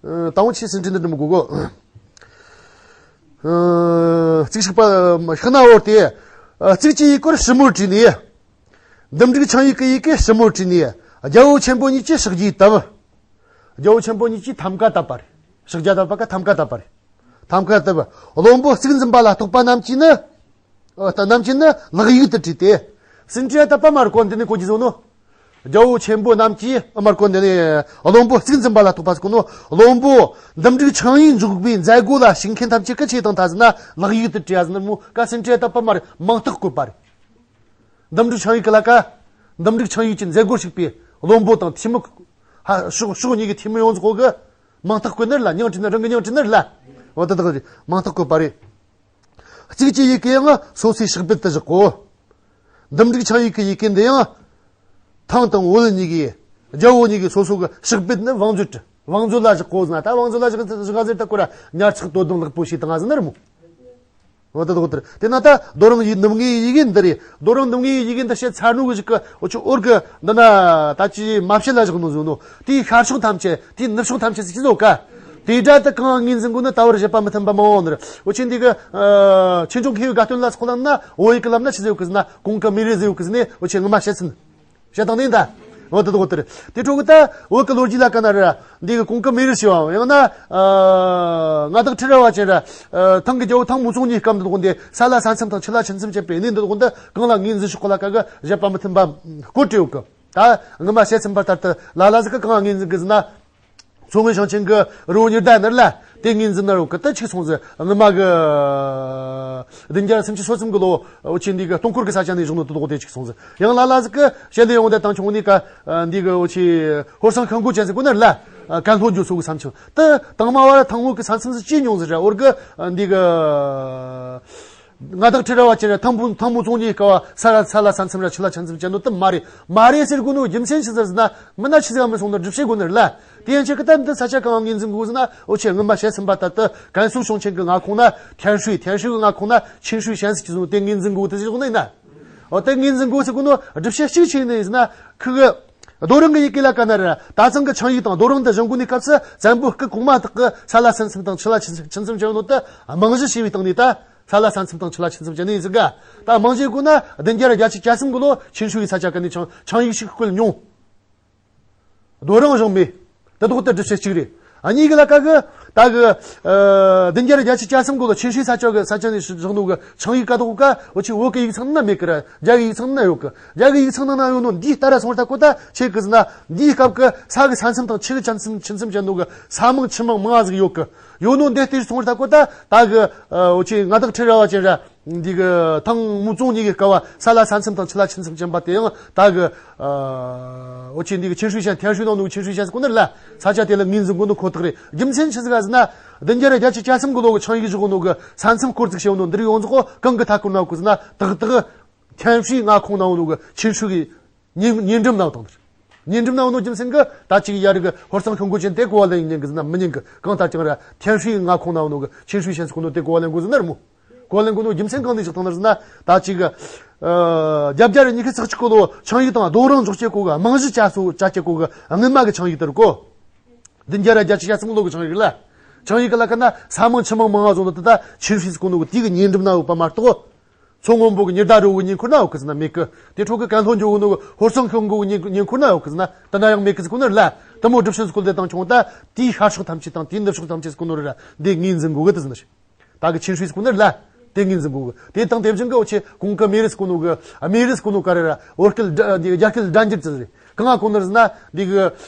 ཨ། དང་པོ་ཆེ་ཟིན་བྲིས་འདི་འགྲིམ་དགོས་གོ། ཨ། རྩིག་ཞིག་པ་ཕྱག་ན་བོ་སྟེ། ཨ། རྩིག་གི་ཡི་གེར་ཞིབ་མོར་བྲིས་ནས། འདུམ་འགྲིག་ཆིངས་ཡིག་གི་ཡི་གེ་ཞིབ་མོར་བྲིས་ནས། རྒྱལ་པོ་ཆེན་པོ་གཉིས་ཀྱི་ཕྱག་རྒྱས་བཏབ། རྒྱལ་པོ་ཆེན་པོ་གཉིས་ཀྱིས་ཐམ་ཀ་བཏབ་པ་རེད། ཕྱག་རྒྱ་བཏབ་པ་ཀ་ཐམ་ཀ་བཏབ་པ་རེད། ཐམ་ཀ་བཏབ། བློན་པོ་གཙུག་འཛིན་པ་ལ་གཏོགས་པ་རྣམས་ཀྱིས་ནི། ཨ། རྣམས་ཀྱིས་ནི་ལག་ཡིག་ཏུ་བྲིས་ཏེ། ཟིན་བྲིས་བཏབ་པ་མ་རེད་གོ། འདི་ནས་གོ་རྒྱུ་ཟེར་ནོ། རྒྱལ་པོ་ཆེན་པོ་རྣམས་ཀྱིས་མ་རེད་གོ། འདི་ནས་བློན་པོ་གཙུག་འཛིན་པ་ལ་གཏོགས་པ་ཟེར་གོ་ནོ། བློན་པོ་འདུམ་འགྲིག་ཆིངས་ཡིག་འཇོག་པའི་མཛད་སྒོ་ལ་ཞུགས་མཁན་ཐམས་ཅད་ཀྱིས་ཆི་བཏང་ཐ་ཟེར་ན་ལག་ཡིག་ཏུ་བྲིས་ཟེར་ནི་རེད་མོ། ཀ་ཟིན་བྲིས་བཏབ་པ་མ་རེད། མིང་རྟགས་བཀོད་པ་རེད། འདུམ་འགྲིག་ཆིངས་ཡིག་གི་ལ་ཀ། འདུམ་འགྲིག་ཆིངས་ཡིག་གི་མཛད་སྒོར་ཞུགས་པའི་བློན་པོ་དང་འཐུས་མི། ཧ། ཕྱོགས་ཕྱོགས་གཉིས་ཀྱི་འཐུས་མི་ཡོངས་རྫོགས་གི་མིང་རྟགས་བཀོད་ནི་རེད་ལ། མྱིང་བྲིས་ནི། རང་གི་མྱིང་བྲིས་ནི་རེད་ལ། འོ་ད་ད་གི་མིང་རྟགས་བཀོད་པ་རེད། རྩིག་གི་ཡི་གེ་ཡང་སོ་སོའི་ཕྱག་དཔེ་དུ་བཞག་གོ། འདུམ་འགྲིག་ཆིངས་ཡིག་གི་ཡི་གེ་འདི་ཡང་ཐང་དང་འོལ་གཉིས་ཀྱི་རྒྱལ་པོ་གཉིས་ཀྱི་སོ་སོ་གི་ཕྱག་དཔེ་ནི་བང་མཛོད་བྲི། བང་མཛོད་ལ་བཞག་གོ་ཟེར་ན། ད་བང་མཛོད་ལ་བཞག་བཞག་ཟེར་ད་ཁོ་ར་ཉར་ཚགས་དོ་དམ་ལེགས་པོ་བྱས་བཏང་ཟེར་ནི་རེད་མོ། འོ་ད་དོ་དེར་དེ་ན་ད་རྡོ་རིང་ཡི་ནུབ་ངོས་ཡི་གེ་འདི་རེད། རྡོ་རིང་ནུབ་ངོས་ཡི་གེ་འདི་བཤད་ཚར་ནོ་གི་ཞིག་གི། འུ་ཆོ་འོར་གི་འདི་ན་ད་ཅི་མ་བཤད་ལ་བཞག་ནོ་ཟེར་ནོ། དེའི་ཤར་ཕྱོགས་ཐམས་ཅད་དེའི་ནུབ་ཕྱོགས་ཐམས་ཅད་ཟེར་གྱི་ཟོ་ཀ། དེ་འདྲ་དུ་གང་ངོས་འཛིན་དགོས་ནི་ད་བར་བཞེད་པ་མི་མཐུན་པ་མང་བོ་ནི་རེད། འུ་ཆོ་འདི་གི། ཨ། ཆོས་འབྱུང་མཁས་པའི་དགའ་སྟོན་ལ་སོགས་ལམ་ན། བོད་ཡིག་གི་ལམ་ན་ཆི་ཟེར་ཡོད་གི་ཟེར་ན། ཀུན་དཀའ་མེ་རི་ཟེར་ཡོད་གི་ཟེར་ནས་འུ་ཆོས་ངོ་མ་བཤད་ཚུན། བཤད་སྟངས་ནི་ད། འོ་ད་དོ་དེར་དེ་འཕྲོ་གི་ད་བོད་གི་ལོ་རྒྱུས་ལ་ཀ་ན་ར། འདི་གི་ཀུན་དཀའ་མེ་རི་ཞེས་པའམ། ཡང་ན། ཨ། མངའ་བདག་ཁྲི་རལ་པ་ཅན་ར། ཨ། ཐང་གི་རྒྱལ་པོ་ཐང་མུའུ་ཙུང་གཉིས་སྐབས་འདི་དགོན་དེ་ས་ལ་ས་མཚམས་དང་ཆུ་ལ་ཆུ་མཚམས་བཅད་པའི་གནས་འདི་དགོན་དེ་གང་ལ་ངོས་འཛིན་ཕྱོགས་ལ་ཀ་གི་བཞེད་པ་མི་མཐུན་པ་སྐོར་བྲིས་ཡོད་གི། ད་ངོ་མ་བཤད་ཚུན་པ་ལྟར་དུ་ལ་ལ་ཟིག་གི་གང་ངོས་འཛིན་གི་ཟེར་ན། མཚོ་སྔོན་ཞིང་ཆེན་གི་རི་བོ་ཉི་ཟླ་ནར་ལ་དེ་ངོས་འཛིན་ན་རོ་གི་ད་ཅིག་སོང་ཟིག། སྔོན་མ་གི་བདུན་བརྒྱ་སུམ་ཅུ་སོ་གསུམ་གི་ལོ་འུ་ཆོ་འདི་གི་སྟོང་འཁོར་གི་ས་ཆ་ནས་བཞག་ནོ་དེ་དག་དེ་ཅིག་སོང་ཟིག། ཡང་ལ་ལ་ཟིག་གི་ཞལ་ལས་ཡོང་དེ་དང་ཆུང་ནས་ཀ་འདི་གི་འུ་ཆོ་ཧོར་སེང་ཤིང་སྒོ་ཅན་ཟིག་གོ་ནར་ལ་ཀན་ལྷོ་འགྱོ་སོ་གི་ས་མཚམས་དེ་དང་མ་བར་ཐང་བོད་གི་ས་མཚམས་ཟིག་ཅི་མྱོང་ཟིག་ར། འོར་གི་འདི་གི་མངའ་བདག་ཁྲི་རལ་པ་ཅན་ར་ཐང་བོད་ཐང་མུའུ་ཙུང་གཉིས་ཀ་བ་ས་ལ་ས་ལ་ས་མཚམས་ར་ཆུ་ལ་ཆུ་མཚམས་བཅད་ནོ་དེ་མ་རེད། མ་རེད་ཟེར་གོ་ནོ་རྒྱུ་མཚན་ཆི་ཟིག་ཟེར་ན། མི་ན་ཆི་ཟིག་མི་སོང་ནོ་སྒྲུབ་བྱེད་དགོས་ནི་རེད་ལ། དེ་ཡན་ཆད་ཀི་ད་འདི་ས་ཆ་གང་ངོས་འཛིན་དགོས་ཟེར་ན། འུ་ཆོས་སྔོན་མ་བཤད་ཟིན་པ་ལྟར་དུ་ཀན་སུའུ་ཞིང་ཆེན་གི་མངའ་ཁོངས་ན་ཐན་ཧྲུའེ། ཐན་ཧྲུའེ་གི་མངའ་ཁོངས་ན་ཆིན་ཧྲུའེ་ཞན་ཟེར་གྱི་ཟེར་ནོ་དེ་ངོས་འཛིན་དགོས་དེ་ཟེར་གོ་ནི་ཡིན་ན། འོ་དེ་ངོས་འཛིན་དགོས་ཟེར་གོ་ནོ་སྒྲུབ་བྱེད་གཅིག་ཆི་ཡིན་ན། ཁི་གི་རྡོ་རིང་གི་ཡི་གེ་ལ་ཀ་ན་ར། ད་ཚང་གི་ཆིངས་ཡིག་དང་རྡོ་རིང་འདི་བཞེངས་གོ་ནི་སྐབས་སུ་བཙན་པོའི་སྐུ་གོང་མ་དག་གི་ས་ལ་ས་མཚམས་དང་ཆུ་ལ་ཆུ་མཚམས་བཅད་ནོ་དེ་རྨང་གཞི་བྱས་པའི་སྟེང་ནས་ད་ས་ལ་ས་མཚམས་དང་ཆུ་ལ་ཆུ་མཚམས་བཅད་ནི་ཡིན་ཟིག་ག། ད་རྨང་གཞི་གོ་ན་བདུན་བརྒྱ་ར་བརྒྱད་ཅུ་གྱ་གསུམ་གི་ལོ་ཆིན་ཧྲུའེ་ས་ཆ་ཀ་ནས་ཆིངས་ཆིངས་ཡིག་ཞིག་བཀོད་མྱོང་། རྡོ་རིང་བཞེངས་མེད། དེ་དག་དེ་སྒྲུབ་བྱེད་གཅིག་རེད། ཨ་གཉིས་གི་ལ་ཀ་གི་ད་གི་ཨ་བདུན་བརྒྱ་ར་བརྒྱད་ཅུ་གྱ་གསུམ་གི་ལོ་ཆིན་ཧྲུའེ་ས་ཆ་གི་ས་ཆ་ནས་བཞག་ནོ་གི་ཆིངས་ཡིག་ག་དོག་ག་འུ་ཆོའི་བོད་གི་ཡིག་ཚང་ན་མེད་གི་ར། རྒྱ་གི་ཡིག་ཚང་ན་ཡོད་གི། རྒྱ་གི་ཡིག་ཚང་ནང་ན་ཡོད་ནོ་འདིའི་ལྟར་སོང་ད་གོ་ད་ཆི་གི་ཟེར་ན། འདིའི་སྐབས་གི་ས་གི་ས་མཚམས་དང་ཆུ་གི་ཆུ་མཚམས་ཆུ་མཚམས་བཅད་ནོ་གི་ས་མིང་ཆུ་མིང་མང་ཟིག་ཡོད་གི། ཡོད་ནོ་འདི་ལྟར་སོང་ད་གོ་ད་ད་གི་ཨ་འུ་ཆོའི་མངའ་བདག་ཁྲི་རལ་པ་ཅན་ར། འདི་གི་ཐང་མུའུ་ཙུང་གཉིས་ཀྱི་སྐབས་ས་ལ་ས་མཚམས་དང་ཆུ་ལ་ཆུ་མཚམས་བཅད་པ་དེ་ཡང་ད་གི་ཨ་འུ་ཆོའི་འདི་གི་ཆིན་ཧྲུའེ་ཞན། ཐན་ཧྲུའེ་ནང་ནུ་ཆིན་ཧྲུའེ་ཞན་ཟེར་གོ་ནི་ར། ས་ཆ་དེ་ལ་ངོས་འཛིན་དགོས་ནོ་ཁོ་ཐག་རེད། རྒྱུ་མཚན་ཆི་ཟིག་ག་ཟེར་ན། བདུན་བརྒྱ་ར་བརྒྱད་ཅུ་གྱ་གསུམ་གི་ལོ་གི་ཆིངས་ཡིག་བཞག་ནོ་གི་ས་མཚམས་སྐོར་ཟིག་བཤད་ནོ་འདི་རིགས་ཡོངས་རྫོགས་གང་གི་མཐའ་སྐོར་ན་ཡོད་གི་ཟེར་ན། ཏག་ཏག་ཐན་ཧྲུའེ་མངའ་ཁོངས་ན་ཡོད་ནོ་གི་ཆིན་ཧྲུའེ་གི་ཉེ་ཉེ་འགྲམ་ན་ཡོད་དང་། ཉེ་འགྲམ་ན་ཡོད་ནོ་རྒྱུ་མཚན་གི་ད་ཅིག་ཡ་རི་གི་ཧོར་སེང་ཤིང་སྒོ་ཅན་དེ་གོ་བ་ལེན་ཉན་གི་ཟེར་ན་མི་ཉན་གི། གང་ལྟར་ཀྱང་ར་ཐན་ཧྲུའེ་མངའ་ཁོངས་ན་ཡོད་ནོ་གི་ཆིན་ཧྲུའེ་ཞན་ཟེར་གོ་ནོ་དེ་གོ་བ་ལེན་དགོས་ཟེར་ན་ར་མོ། གོ་བ་ལེན་དགོས་ནོ་རྒྱུ་མཚན་གང་ནས་ཞིག་དང་ན་ཟེར་ན། ད་ཅིག་གི་ཨ་བརྒྱད་བརྒྱ་ར་ཉི་ཤུ་རྩ་གཅིག་གི་ལོ་ཆིངས་ཡིག་དང་རྡོ་རིང་འཇོག་བྱེད་གོ་གི། རྨང་གཞི་བཅའ་སོ་བཅའ་བྱེད་གོ་གི་སྔོན་མ་གི་ཆིངས་ཡིག་དེ་རེད་གོ། བདུན་བརྒྱ་ར་བརྒྱད་ཅུ་གྱ་གསུམ་ལོ་གི་ཆིངས་ཡིག་ལ། ཆིངས་ཡིག་གི་ལ་ཁ་ན་ས་མིང་ཆི་མིང་མང་ང་བཟུང་ནི་དེ་ད་ཆིན་ཧྲུའེ་ཟེར་གོ་ནོ་གི་དེ་གི་ཉེ་འགྲམ་ན་ཡོད་པ་མ་གཏོགས། མཚོ་སྔོན་པོ་གི་ཉི་ཟླ་རོ་གི་ཉེ་འཁོར་ན་ཡོད་གི་ཟེར་ན་མེད་གི། དེ་འཕྲོ་གི་ཀན་ལྷོ་འགྱོ་གི་ནོ་གི་ཧོར་སང་ཁྱོན་གོ་གི་ཉེ་ཉེ་འཁོར་ན་ཡོད་གི་ཟེར་ན་དེ་ན་ཡང་མེད་གི་ཟེར་གོ་ནི་རེད་ལ། དེ་མོ་སྒྲུབ་ཕྱིན་ཟེར་གོ་དེ་དང་ཆུང་ད་དེའི་ཤར་ཕྱོགས་ཐམས་ཅད་དང་དེའི་ནུབ་ཕྱོགས་ཐམས་ཅད་ཟེར་གོ་ནོ་རེད་ར། འདི་ངོས་འཛིན་དགོས་གི་དེ་ཟེར་ན་ཞིག་ད་གི་ཆིན་ཧྲུའེ་ཟེར་གོ་ནི་རེད་ལ། དེ་ངོས་འཛིན་དགོས་གི། དེ་དང་དེ་བཞིན་གི་འོ་ཆེ་གོང་གི་མེ་རི་ཟེར་གོ་ནོ་གི་མེ་རི་ཟེར་གོ་ནོ་ག་རེ་ར། བོད་སྐད་སྒྲ་འདི་རྒྱ་སྐད་སྒྲ་འགྱུར་ཙི་རེད། གང་ང་གོ་ནི་རེད་ཟེར་ན་འདི་གི་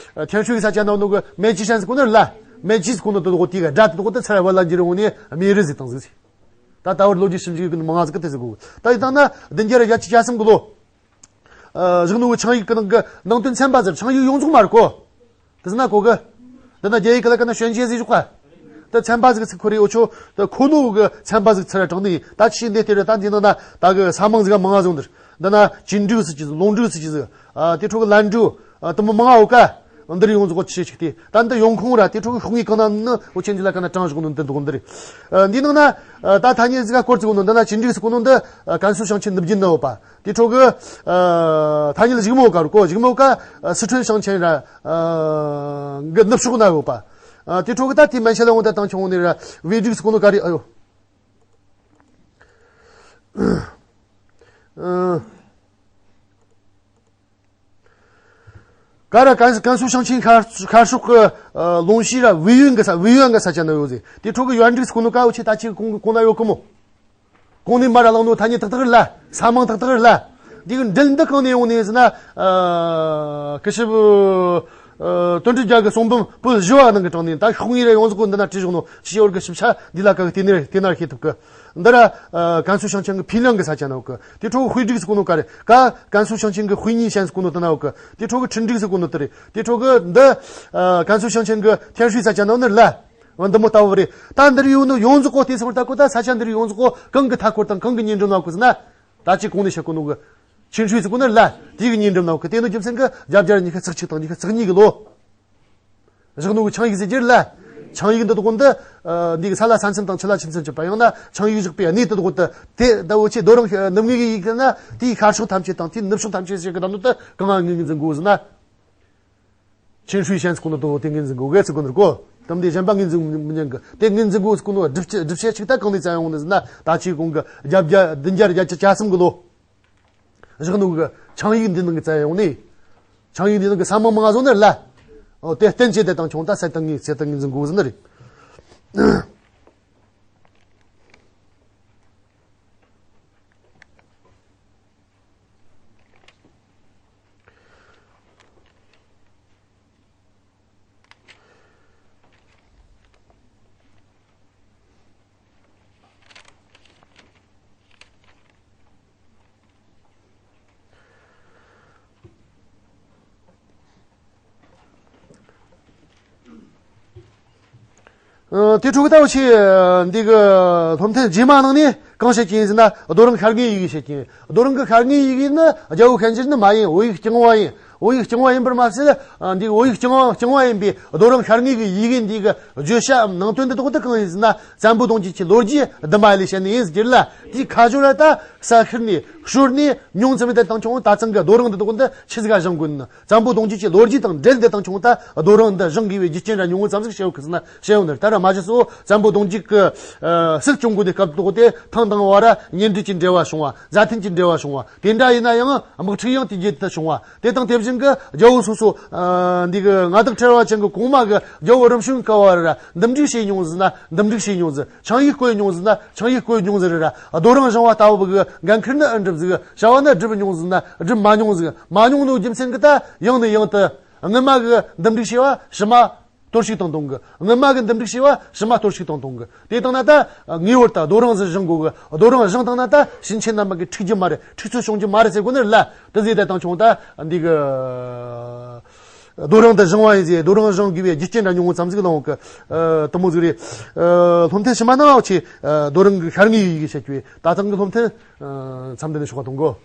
ཐེན་ཧྲུའེ་གི་ས་ཆ་ནང་ནོ་གི་མེ་ཅི་ཧྲན་ཟེར་གོ་ནི་རེད་ལ། མེ་ཅི་ཟེར་གོ་ནོ་དེ་དོ་དེ་གི་སྒྲ་དེ་དོ་དེ་ཚུར་བལ་ལ་འགྱུར་འོང་ནི་མེ་རི་ཟེར་དང་ཟིག་ད་ད་བར་ལོ་རྒྱུས་ཞིབ་འཇུག་གི་མང་ང་ཟིག་གི་དེ་ཟེར་གོ། ད་ཡི་དང་ན་བདུན་བརྒྱ་ར་བརྒྱད་ཅུ་གྱ་གསུམ་གི་ལོ། ཨ། བཞག་ནོ་གི་ཆིངས་ཡིག་གི་ནང་གི་ནང་དོན་ཚན་པ་ཟེར། ཆིངས་ཡིག་ཡོངས་རྫོགས་མ་རེད་གོ། དེ་ཟེར་ན་གོ་གི། འདི་ན་རྒྱ་ཡིག་གི་ལ་ཁ་ན་ཞོན་ཅེ་ཟེར་ཞོག་ག། ད་ཚན་པ་ཟིག་ཚིག་ཁོ་རེ་འོ་ཆོ། ད་ཁོ་ནོ་གི་ཚན་པ་ཟིག་ཚུར་དྲངས་ནི་ཡིན། ད་ཆི་འདི་དེ་རེད། ད་འདི་ནང་ན་ད་གི་ས་མིང་ཟིག་མང་ང་བཟུང་འདིར། འདི་ན་ཅིན་འབྲུག་ཟེར་གྱི་ཟིག་ལུང་འབྲུག་ཟེར་གྱི་ཟིག་ཨ། དེ་འཕྲོ་གི་ལན་འབྲུག་ཨ། དེ་མོ་མང་ང་ཡོད་ག། འདིར་ཡོངས་རྫོགས་ཆི་ཆིག་དེ། ད་འདི་ཡོང་ཁུངས་ར་དེ་འཕྲོ་གི་ཤོག་ངོས་གང་ན་ནི་འོ་ཆེན་གྱི་ལ་ཁ་ན་དྲངས་བཞག་ནོ་འདི་འདུག་འདིར། ཨ། འདི་ནང་ན་ཨ། ད་ཐ་སྙད་ཟིག་ག་སྐོར་ཙི་གོ་ནོ་འདི་ན་ཅིན་འབྲུག་ཟེར་གོ་ནོ་འདི་ཨ། ཀན་སུའུ་ཞིང་ཆེན་ནུབ་རྒྱུད་ན་ཡོད་པ། དེ་འཕྲོ་གི་ཨ། ཐ་སྙད་གཞུག་མ་ག་རུ་གོ། གཞུག་མ་ག་ཨ། སི་ཁྲོན་ཞིང་ཆེན་ར་ཨ། གི་ནུབ་ཕྱོགས་ན་ཡོད་པ། ཨ། དེ་འཕྲོ་གི་ད་དེ་མན་ཆད་ལ་འོང་ད་དང་ཆུང་ནི་ར་ཝེ་འབྲུག་ཟེར་གོ་ནོ་ག་རེ། ཨ་ཡོ། ཨ། ག་ར་ཀན་ཀན་སུའུ་ཞིང་ཆེན་ཤར་ཤར་ཕྱོགས་ཀྱི་ཨ། ལུང་ཤི་ར་ཝེ་ཡོན་གི་ས་ཝེ་ཡོན་གི་ས་ཆ་ན་ཡོད་ཟེར། དེ་འཕྲོ་གི་ཡོན་འབྲུག་ཟེར་གོ་ནོ་ག་འོ་ཆེ་ད་ཆི་གོང་གོང་ན་ཡོད་གི་མོ། གོང་ནས་མར་བླངས་ནོ་ཐ་སྙད་ཏག་ཏག་རེད་ལ། ས་མིང་ཏག་ཏག་རེད་ལ། འདི་གི་འབྲེལ་འདི་གང་ནས་ཡོང་ནས་ཟེར་ན། ཨ། སྐུ་ཞབས་ཨ། དོན་གྲུབ་རྒྱལ་གི་གསུང་འབུམ་པོད་བཞི་བ་ནང་གི་དྲངས་ནས་ད་ཤོག་ངོས་ར་ཡོངས་རྫོགས་གི་འདི་ན་བྲིས་བཞག་ནོ་ཞེས་བར་གི་ཞིབ་ཆ་འདི་ལ་ག་གི་དེ་ནས་དེ་ན་ཤེས་ཐུབ་གི། འདི་ར་ཨ། ཀན་སུའུ་ཞིང་ཆེན་གི་ཕིན་ལང་གི་ས་ཆ་ན་ཡོད་གི། དེ་འཕྲོ་གི་ཧུའེ་འབྲུག་ཟེར་གོ་ནོ་ག་རེ། ག་ཀན་སུའུ་ཞིང་ཆེན་གི་ཧུའེ་ཉི་ཞན་ཟེར་གོ་ནོ་དེ་ན་ཡོད་གི། དེ་འཕྲོ་གི་ཁྲིན་འབྲུག་ཟེར་གོ་ནོ་དེ་རེད། དེ་འཕྲོ་གི་འདི་ཨ། ཀན་སུའུ་ཞིང་ཆེན་གི་ཐེན་ཧྲུའེ་ས་ཆ་ན་ཡོད་ནི་རེད་ལ། འདི་མོ་ལྟ་བུ་རེད། ད་འདིར་ཡོད་ནོ་ཡོངས་རྫོགས་གོ་དེ་སོང་ད་གོ་ད་ས་ཆ་འདིར་ཡོངས་རྫོགས་གོ་གང་གི་མཐའ་འཁོར་དང་གང་གི་ཉེ་འགྲམ་ན་གོ་ཟེར་ན། ད་ཅི་གོང་ནས་བཤད་གོ་ནོ་གི་ཆིན་ཧྲུའེ་ཟེར་གོ་ནི་ལ། དེ་གི་ཉེ་འགྲམ་ན་གོ་དེ་ནོ་རྒྱུ་མཚན་གི་བརྒྱད་བརྒྱ་ཉི་ཤུ་རྩ་གཅིག་དང་ཉི་ཤུ་རྩ་གཉིས་གི་ལོ། བཞག་ནོ་གི་ཆིངས་ཡིག་ཟེར་རྒྱུ་རེད་ལ། ཆིངས་ཡིག་འདི་དག་འདི་ཨ། འདི་གི་ས་ལ་ས་མཚམས་དང་ཆུ་ལ་ཆུ་མཚམས་གཅོད་པ། ཡང་ན་ཆིངས་ཡིག་བཞག་པའི་གནས་དེ་དག་འདི་དེ་ད་འོ་ཆེ་རྡོ་རིང་ནུབ་ངོས་ཀྱི་ཡུལ་ན་དེའི་ཤར་ཕྱོགས་ཐམས་ཅད་དང་དེའི་ནུབ་ཕྱོགས་ཐམས་ཅད་ཟེར་གི་ད་ནོ་དེ་གང་ང་ངོས་འཛིན་དགོས་ཟེར་ན། ཆིན་ཧྲུའེ་ཞན་ཟེར་གོ་ནོ་དེ་དེ་ངོས་འཛིན་དགོས་གི་ཟེར་གོ་ནོ་རེད་གོ། དམ་དེ་གཞན་པ་ངོས་འཛིན་མི་ཉན་གི། དེ་ངོས་འཛིན་དགོས་ཟེར་གོ་ནོ་སྒྲུབ་བྱེད་སྒྲུབ་བྱེད་ཅིག་ད་གང་ནས་བཙལ་ཡོང་ནི་ཟེར་ན། ད་ཅི་གོང་གི་བརྒྱད་བརྒྱ་བདུན་བརྒྱ་བརྒྱད་ཅུ་གྱ་གསུམ་གི་ལོ། བཞག་ནོ་གི་ཆིངས་ཡིག་འདི་ནང་གི་བཙལ་ཡོང་ནི། ཆིངས་ཡིག་འདི་ནང་གི་ས་མིང་མང་ང་བཟོ་ནི་རེད་ལ། འོ་དེ་བསྟན་བཅོས་དེ་དང་ཆུང་ད་གསལ་བཏང་ངེས་གསལ་བཏང་ངོས་འཛིན་དགོས་ཟེར་ནི་རེད། ཨ། དེ་འཕྲོ་གི་ད་འོ་ཆེ་འདི་གི་སློབ་ཐུན་རྗེས་མ་ནང་ནས་གང་བཤད་ཀྱི་ཡིན་ཟེར་ན། རྡོ་རིང་ཤར་ངོས་ཡི་གེ་བཤད་ཀྱི་ཡིན། རྡོ་རིང་གི་ཤར་ངོས་ཡི་གེ་ནི་རྒྱལ་པོ་ཤན་སྦྱར་ནི་མ་ཡིན། བོད་ཡིག་རྐྱང་བ་ཡིན། བོད་ཡིག་རྐྱང་བ་ཡིན་པར་མ་ཟད། ཨ། འདི་བོད་ཡིག་རྐྱང་བ་རྐྱང་བ་ཡིན་པའི་རྡོ་རིང་ཤར་ངོས་ཀྱི་ཡི་གེ་འདི་གི་བརྗོད་བྱའམ་ནང་དོན་འདི་དག་ཏུ་གང་ཡིན་ཟེར་ན། བཙན་པོ་གདུང་བརྒྱུད་ཀྱི་ལོ་རྒྱུས་བསྡུ་མ་ལས་བཤད་ནི་ཡིན་ཟེར་གྱི་རེད་ལ། དེའི་ཁ་སྦྱོར་ལ་ད་ས་ཤུར་ནས་ཤོར་ནས་ཉུང་ཙམ་དེ་དང་ཆུང་ད་ཚང་གི་རྡོ་རིང་འདི་དག་འདི་ཆི་ཟིག་ག་བཞེངས་དགོས་ན། བཙན་པོ་གདུང་བརྒྱུད་ཀྱི་ལོ་རྒྱུས་དང་འབྲེལ་འདི་དང་ཆུང་ད་རྡོ་རིང་འདི་བཞེངས་དགོས་པའི་རྒྱུ་རྐྱེན་ར་ཉུང་ངུ་ཙམ་ཟིག་བཤད་ཡོད་གི་ཟེར་ན་བཤད་ཡོད་ནི་རེད། ད་ར་མ་གཞི་སོ་བཙན་པོ་གདུང་བརྒྱུད་ཀྱི་ཨ་སྲིད་སྐྱོང་དགོས་ནི་སྐབས་དག་དེ་ཐེངས་དང་པོ་བ་ར་གཉེན་སྒྲིག་གི་འབྲེལ་བ་བྱུང་བ། མཛའ་མཐུན་གྱི་འབྲེལ་བ་བྱུང་བ། དེ་འདྲ་ཡིན་ན་ཡང་དམག་འཁྲུག་ཡང་དེ་རྗེས་དུ་བྱུང་བ། དེ་དང་དེ་བཞིན་གྱི་རྒྱལ་པོ་སོ་སོ་ཨ་འདི་གི་མངའ་བདག་ཁྲི་རལ་པ་ཅན་གྱི་གོང་མ་གི་རྒྱལ་པོ་རིམ་བྱོན་སྐབས་བ་ར་འདུམ་འགྲིག་བྱས་མྱོང་ཟིག་ན་འདུམ་འགྲིག་བྱས་མྱོང་ཟིག་ཆིངས་ཡིག་བཀོད་མྱོང་ཟིག་ན་ཆིངས་ཡིག་བཀོད་མྱོང་ཟིག་རེད་ར། རྡོ་རིང་བཞེངས་པ་ལྟ་བུ་གི་འགན་ཁུར་ནི་ཨེ་འགྲུབ་ཟིག་བྱ་བ་ནི་སྒྲུབ་མྱོང་ཟིག་ན་སྒྲུབ་མ་མྱོང་ཟིག་མ་མྱོང་ནོ་རྒྱུ་མཚན་གྱིས་ད་ཡང་ནས་ཡང་དུ་སྔོན་མ་གི་འདུམ་འགྲིག་བྱས་པ་ཕྱི་མ་གཏོར་བཤིག་བཏང་བཏང་གི། སྔོན་མ་གི་འདུམ་འགྲིག་བྱས་པ་ཕྱི་མ་གཏོར་བཤིག་བཏང་བཏང་གི། དེ་བཏང་ན་ད་ངེས་པར་དུ་རྡོ་རིང་ཟིག་བཞེངས་དགོས་གི། རྡོ་རིང་བཞེངས་བཏང་ན་ད་ཕྱིན་ཆད་རྣམ་པ་གི་འཁྲུག་རྒྱུ་མ་རེད། འཁྲུག་རྩོད་བྱུང་རྒྱུ་མ་རེད་ཟེར་གོ་ནི་རེད་ལ། དེ་ཟེར་ད་དང་ཆུང་ད་འདི་གི་རྡོ་རིང་འདི་བཞེངས་པ་ཡིན་ཟེར། རྡོ་རིང་བཞེངས་དགོས་པའི་རྒྱུ་རྐྱེན་འདྲ་ཉུང་ངུ་ཙམ་ཟིག་ལོང་གི། ཨ། དེ་མོ་ཟིག་རེད། ཨ། སློབ་ཐུན་ཕྱི་མ་ནང་ཆེ་རྡོ་རིང་གི་ཤར་ངོས་ཡི་གེ་བཤད་རྒྱུ། ད་ཐེངས་གི་སློབ་ཐུན་མཚམས་འདི་ནས་ཞོགས་པ་གཏོང་གོ།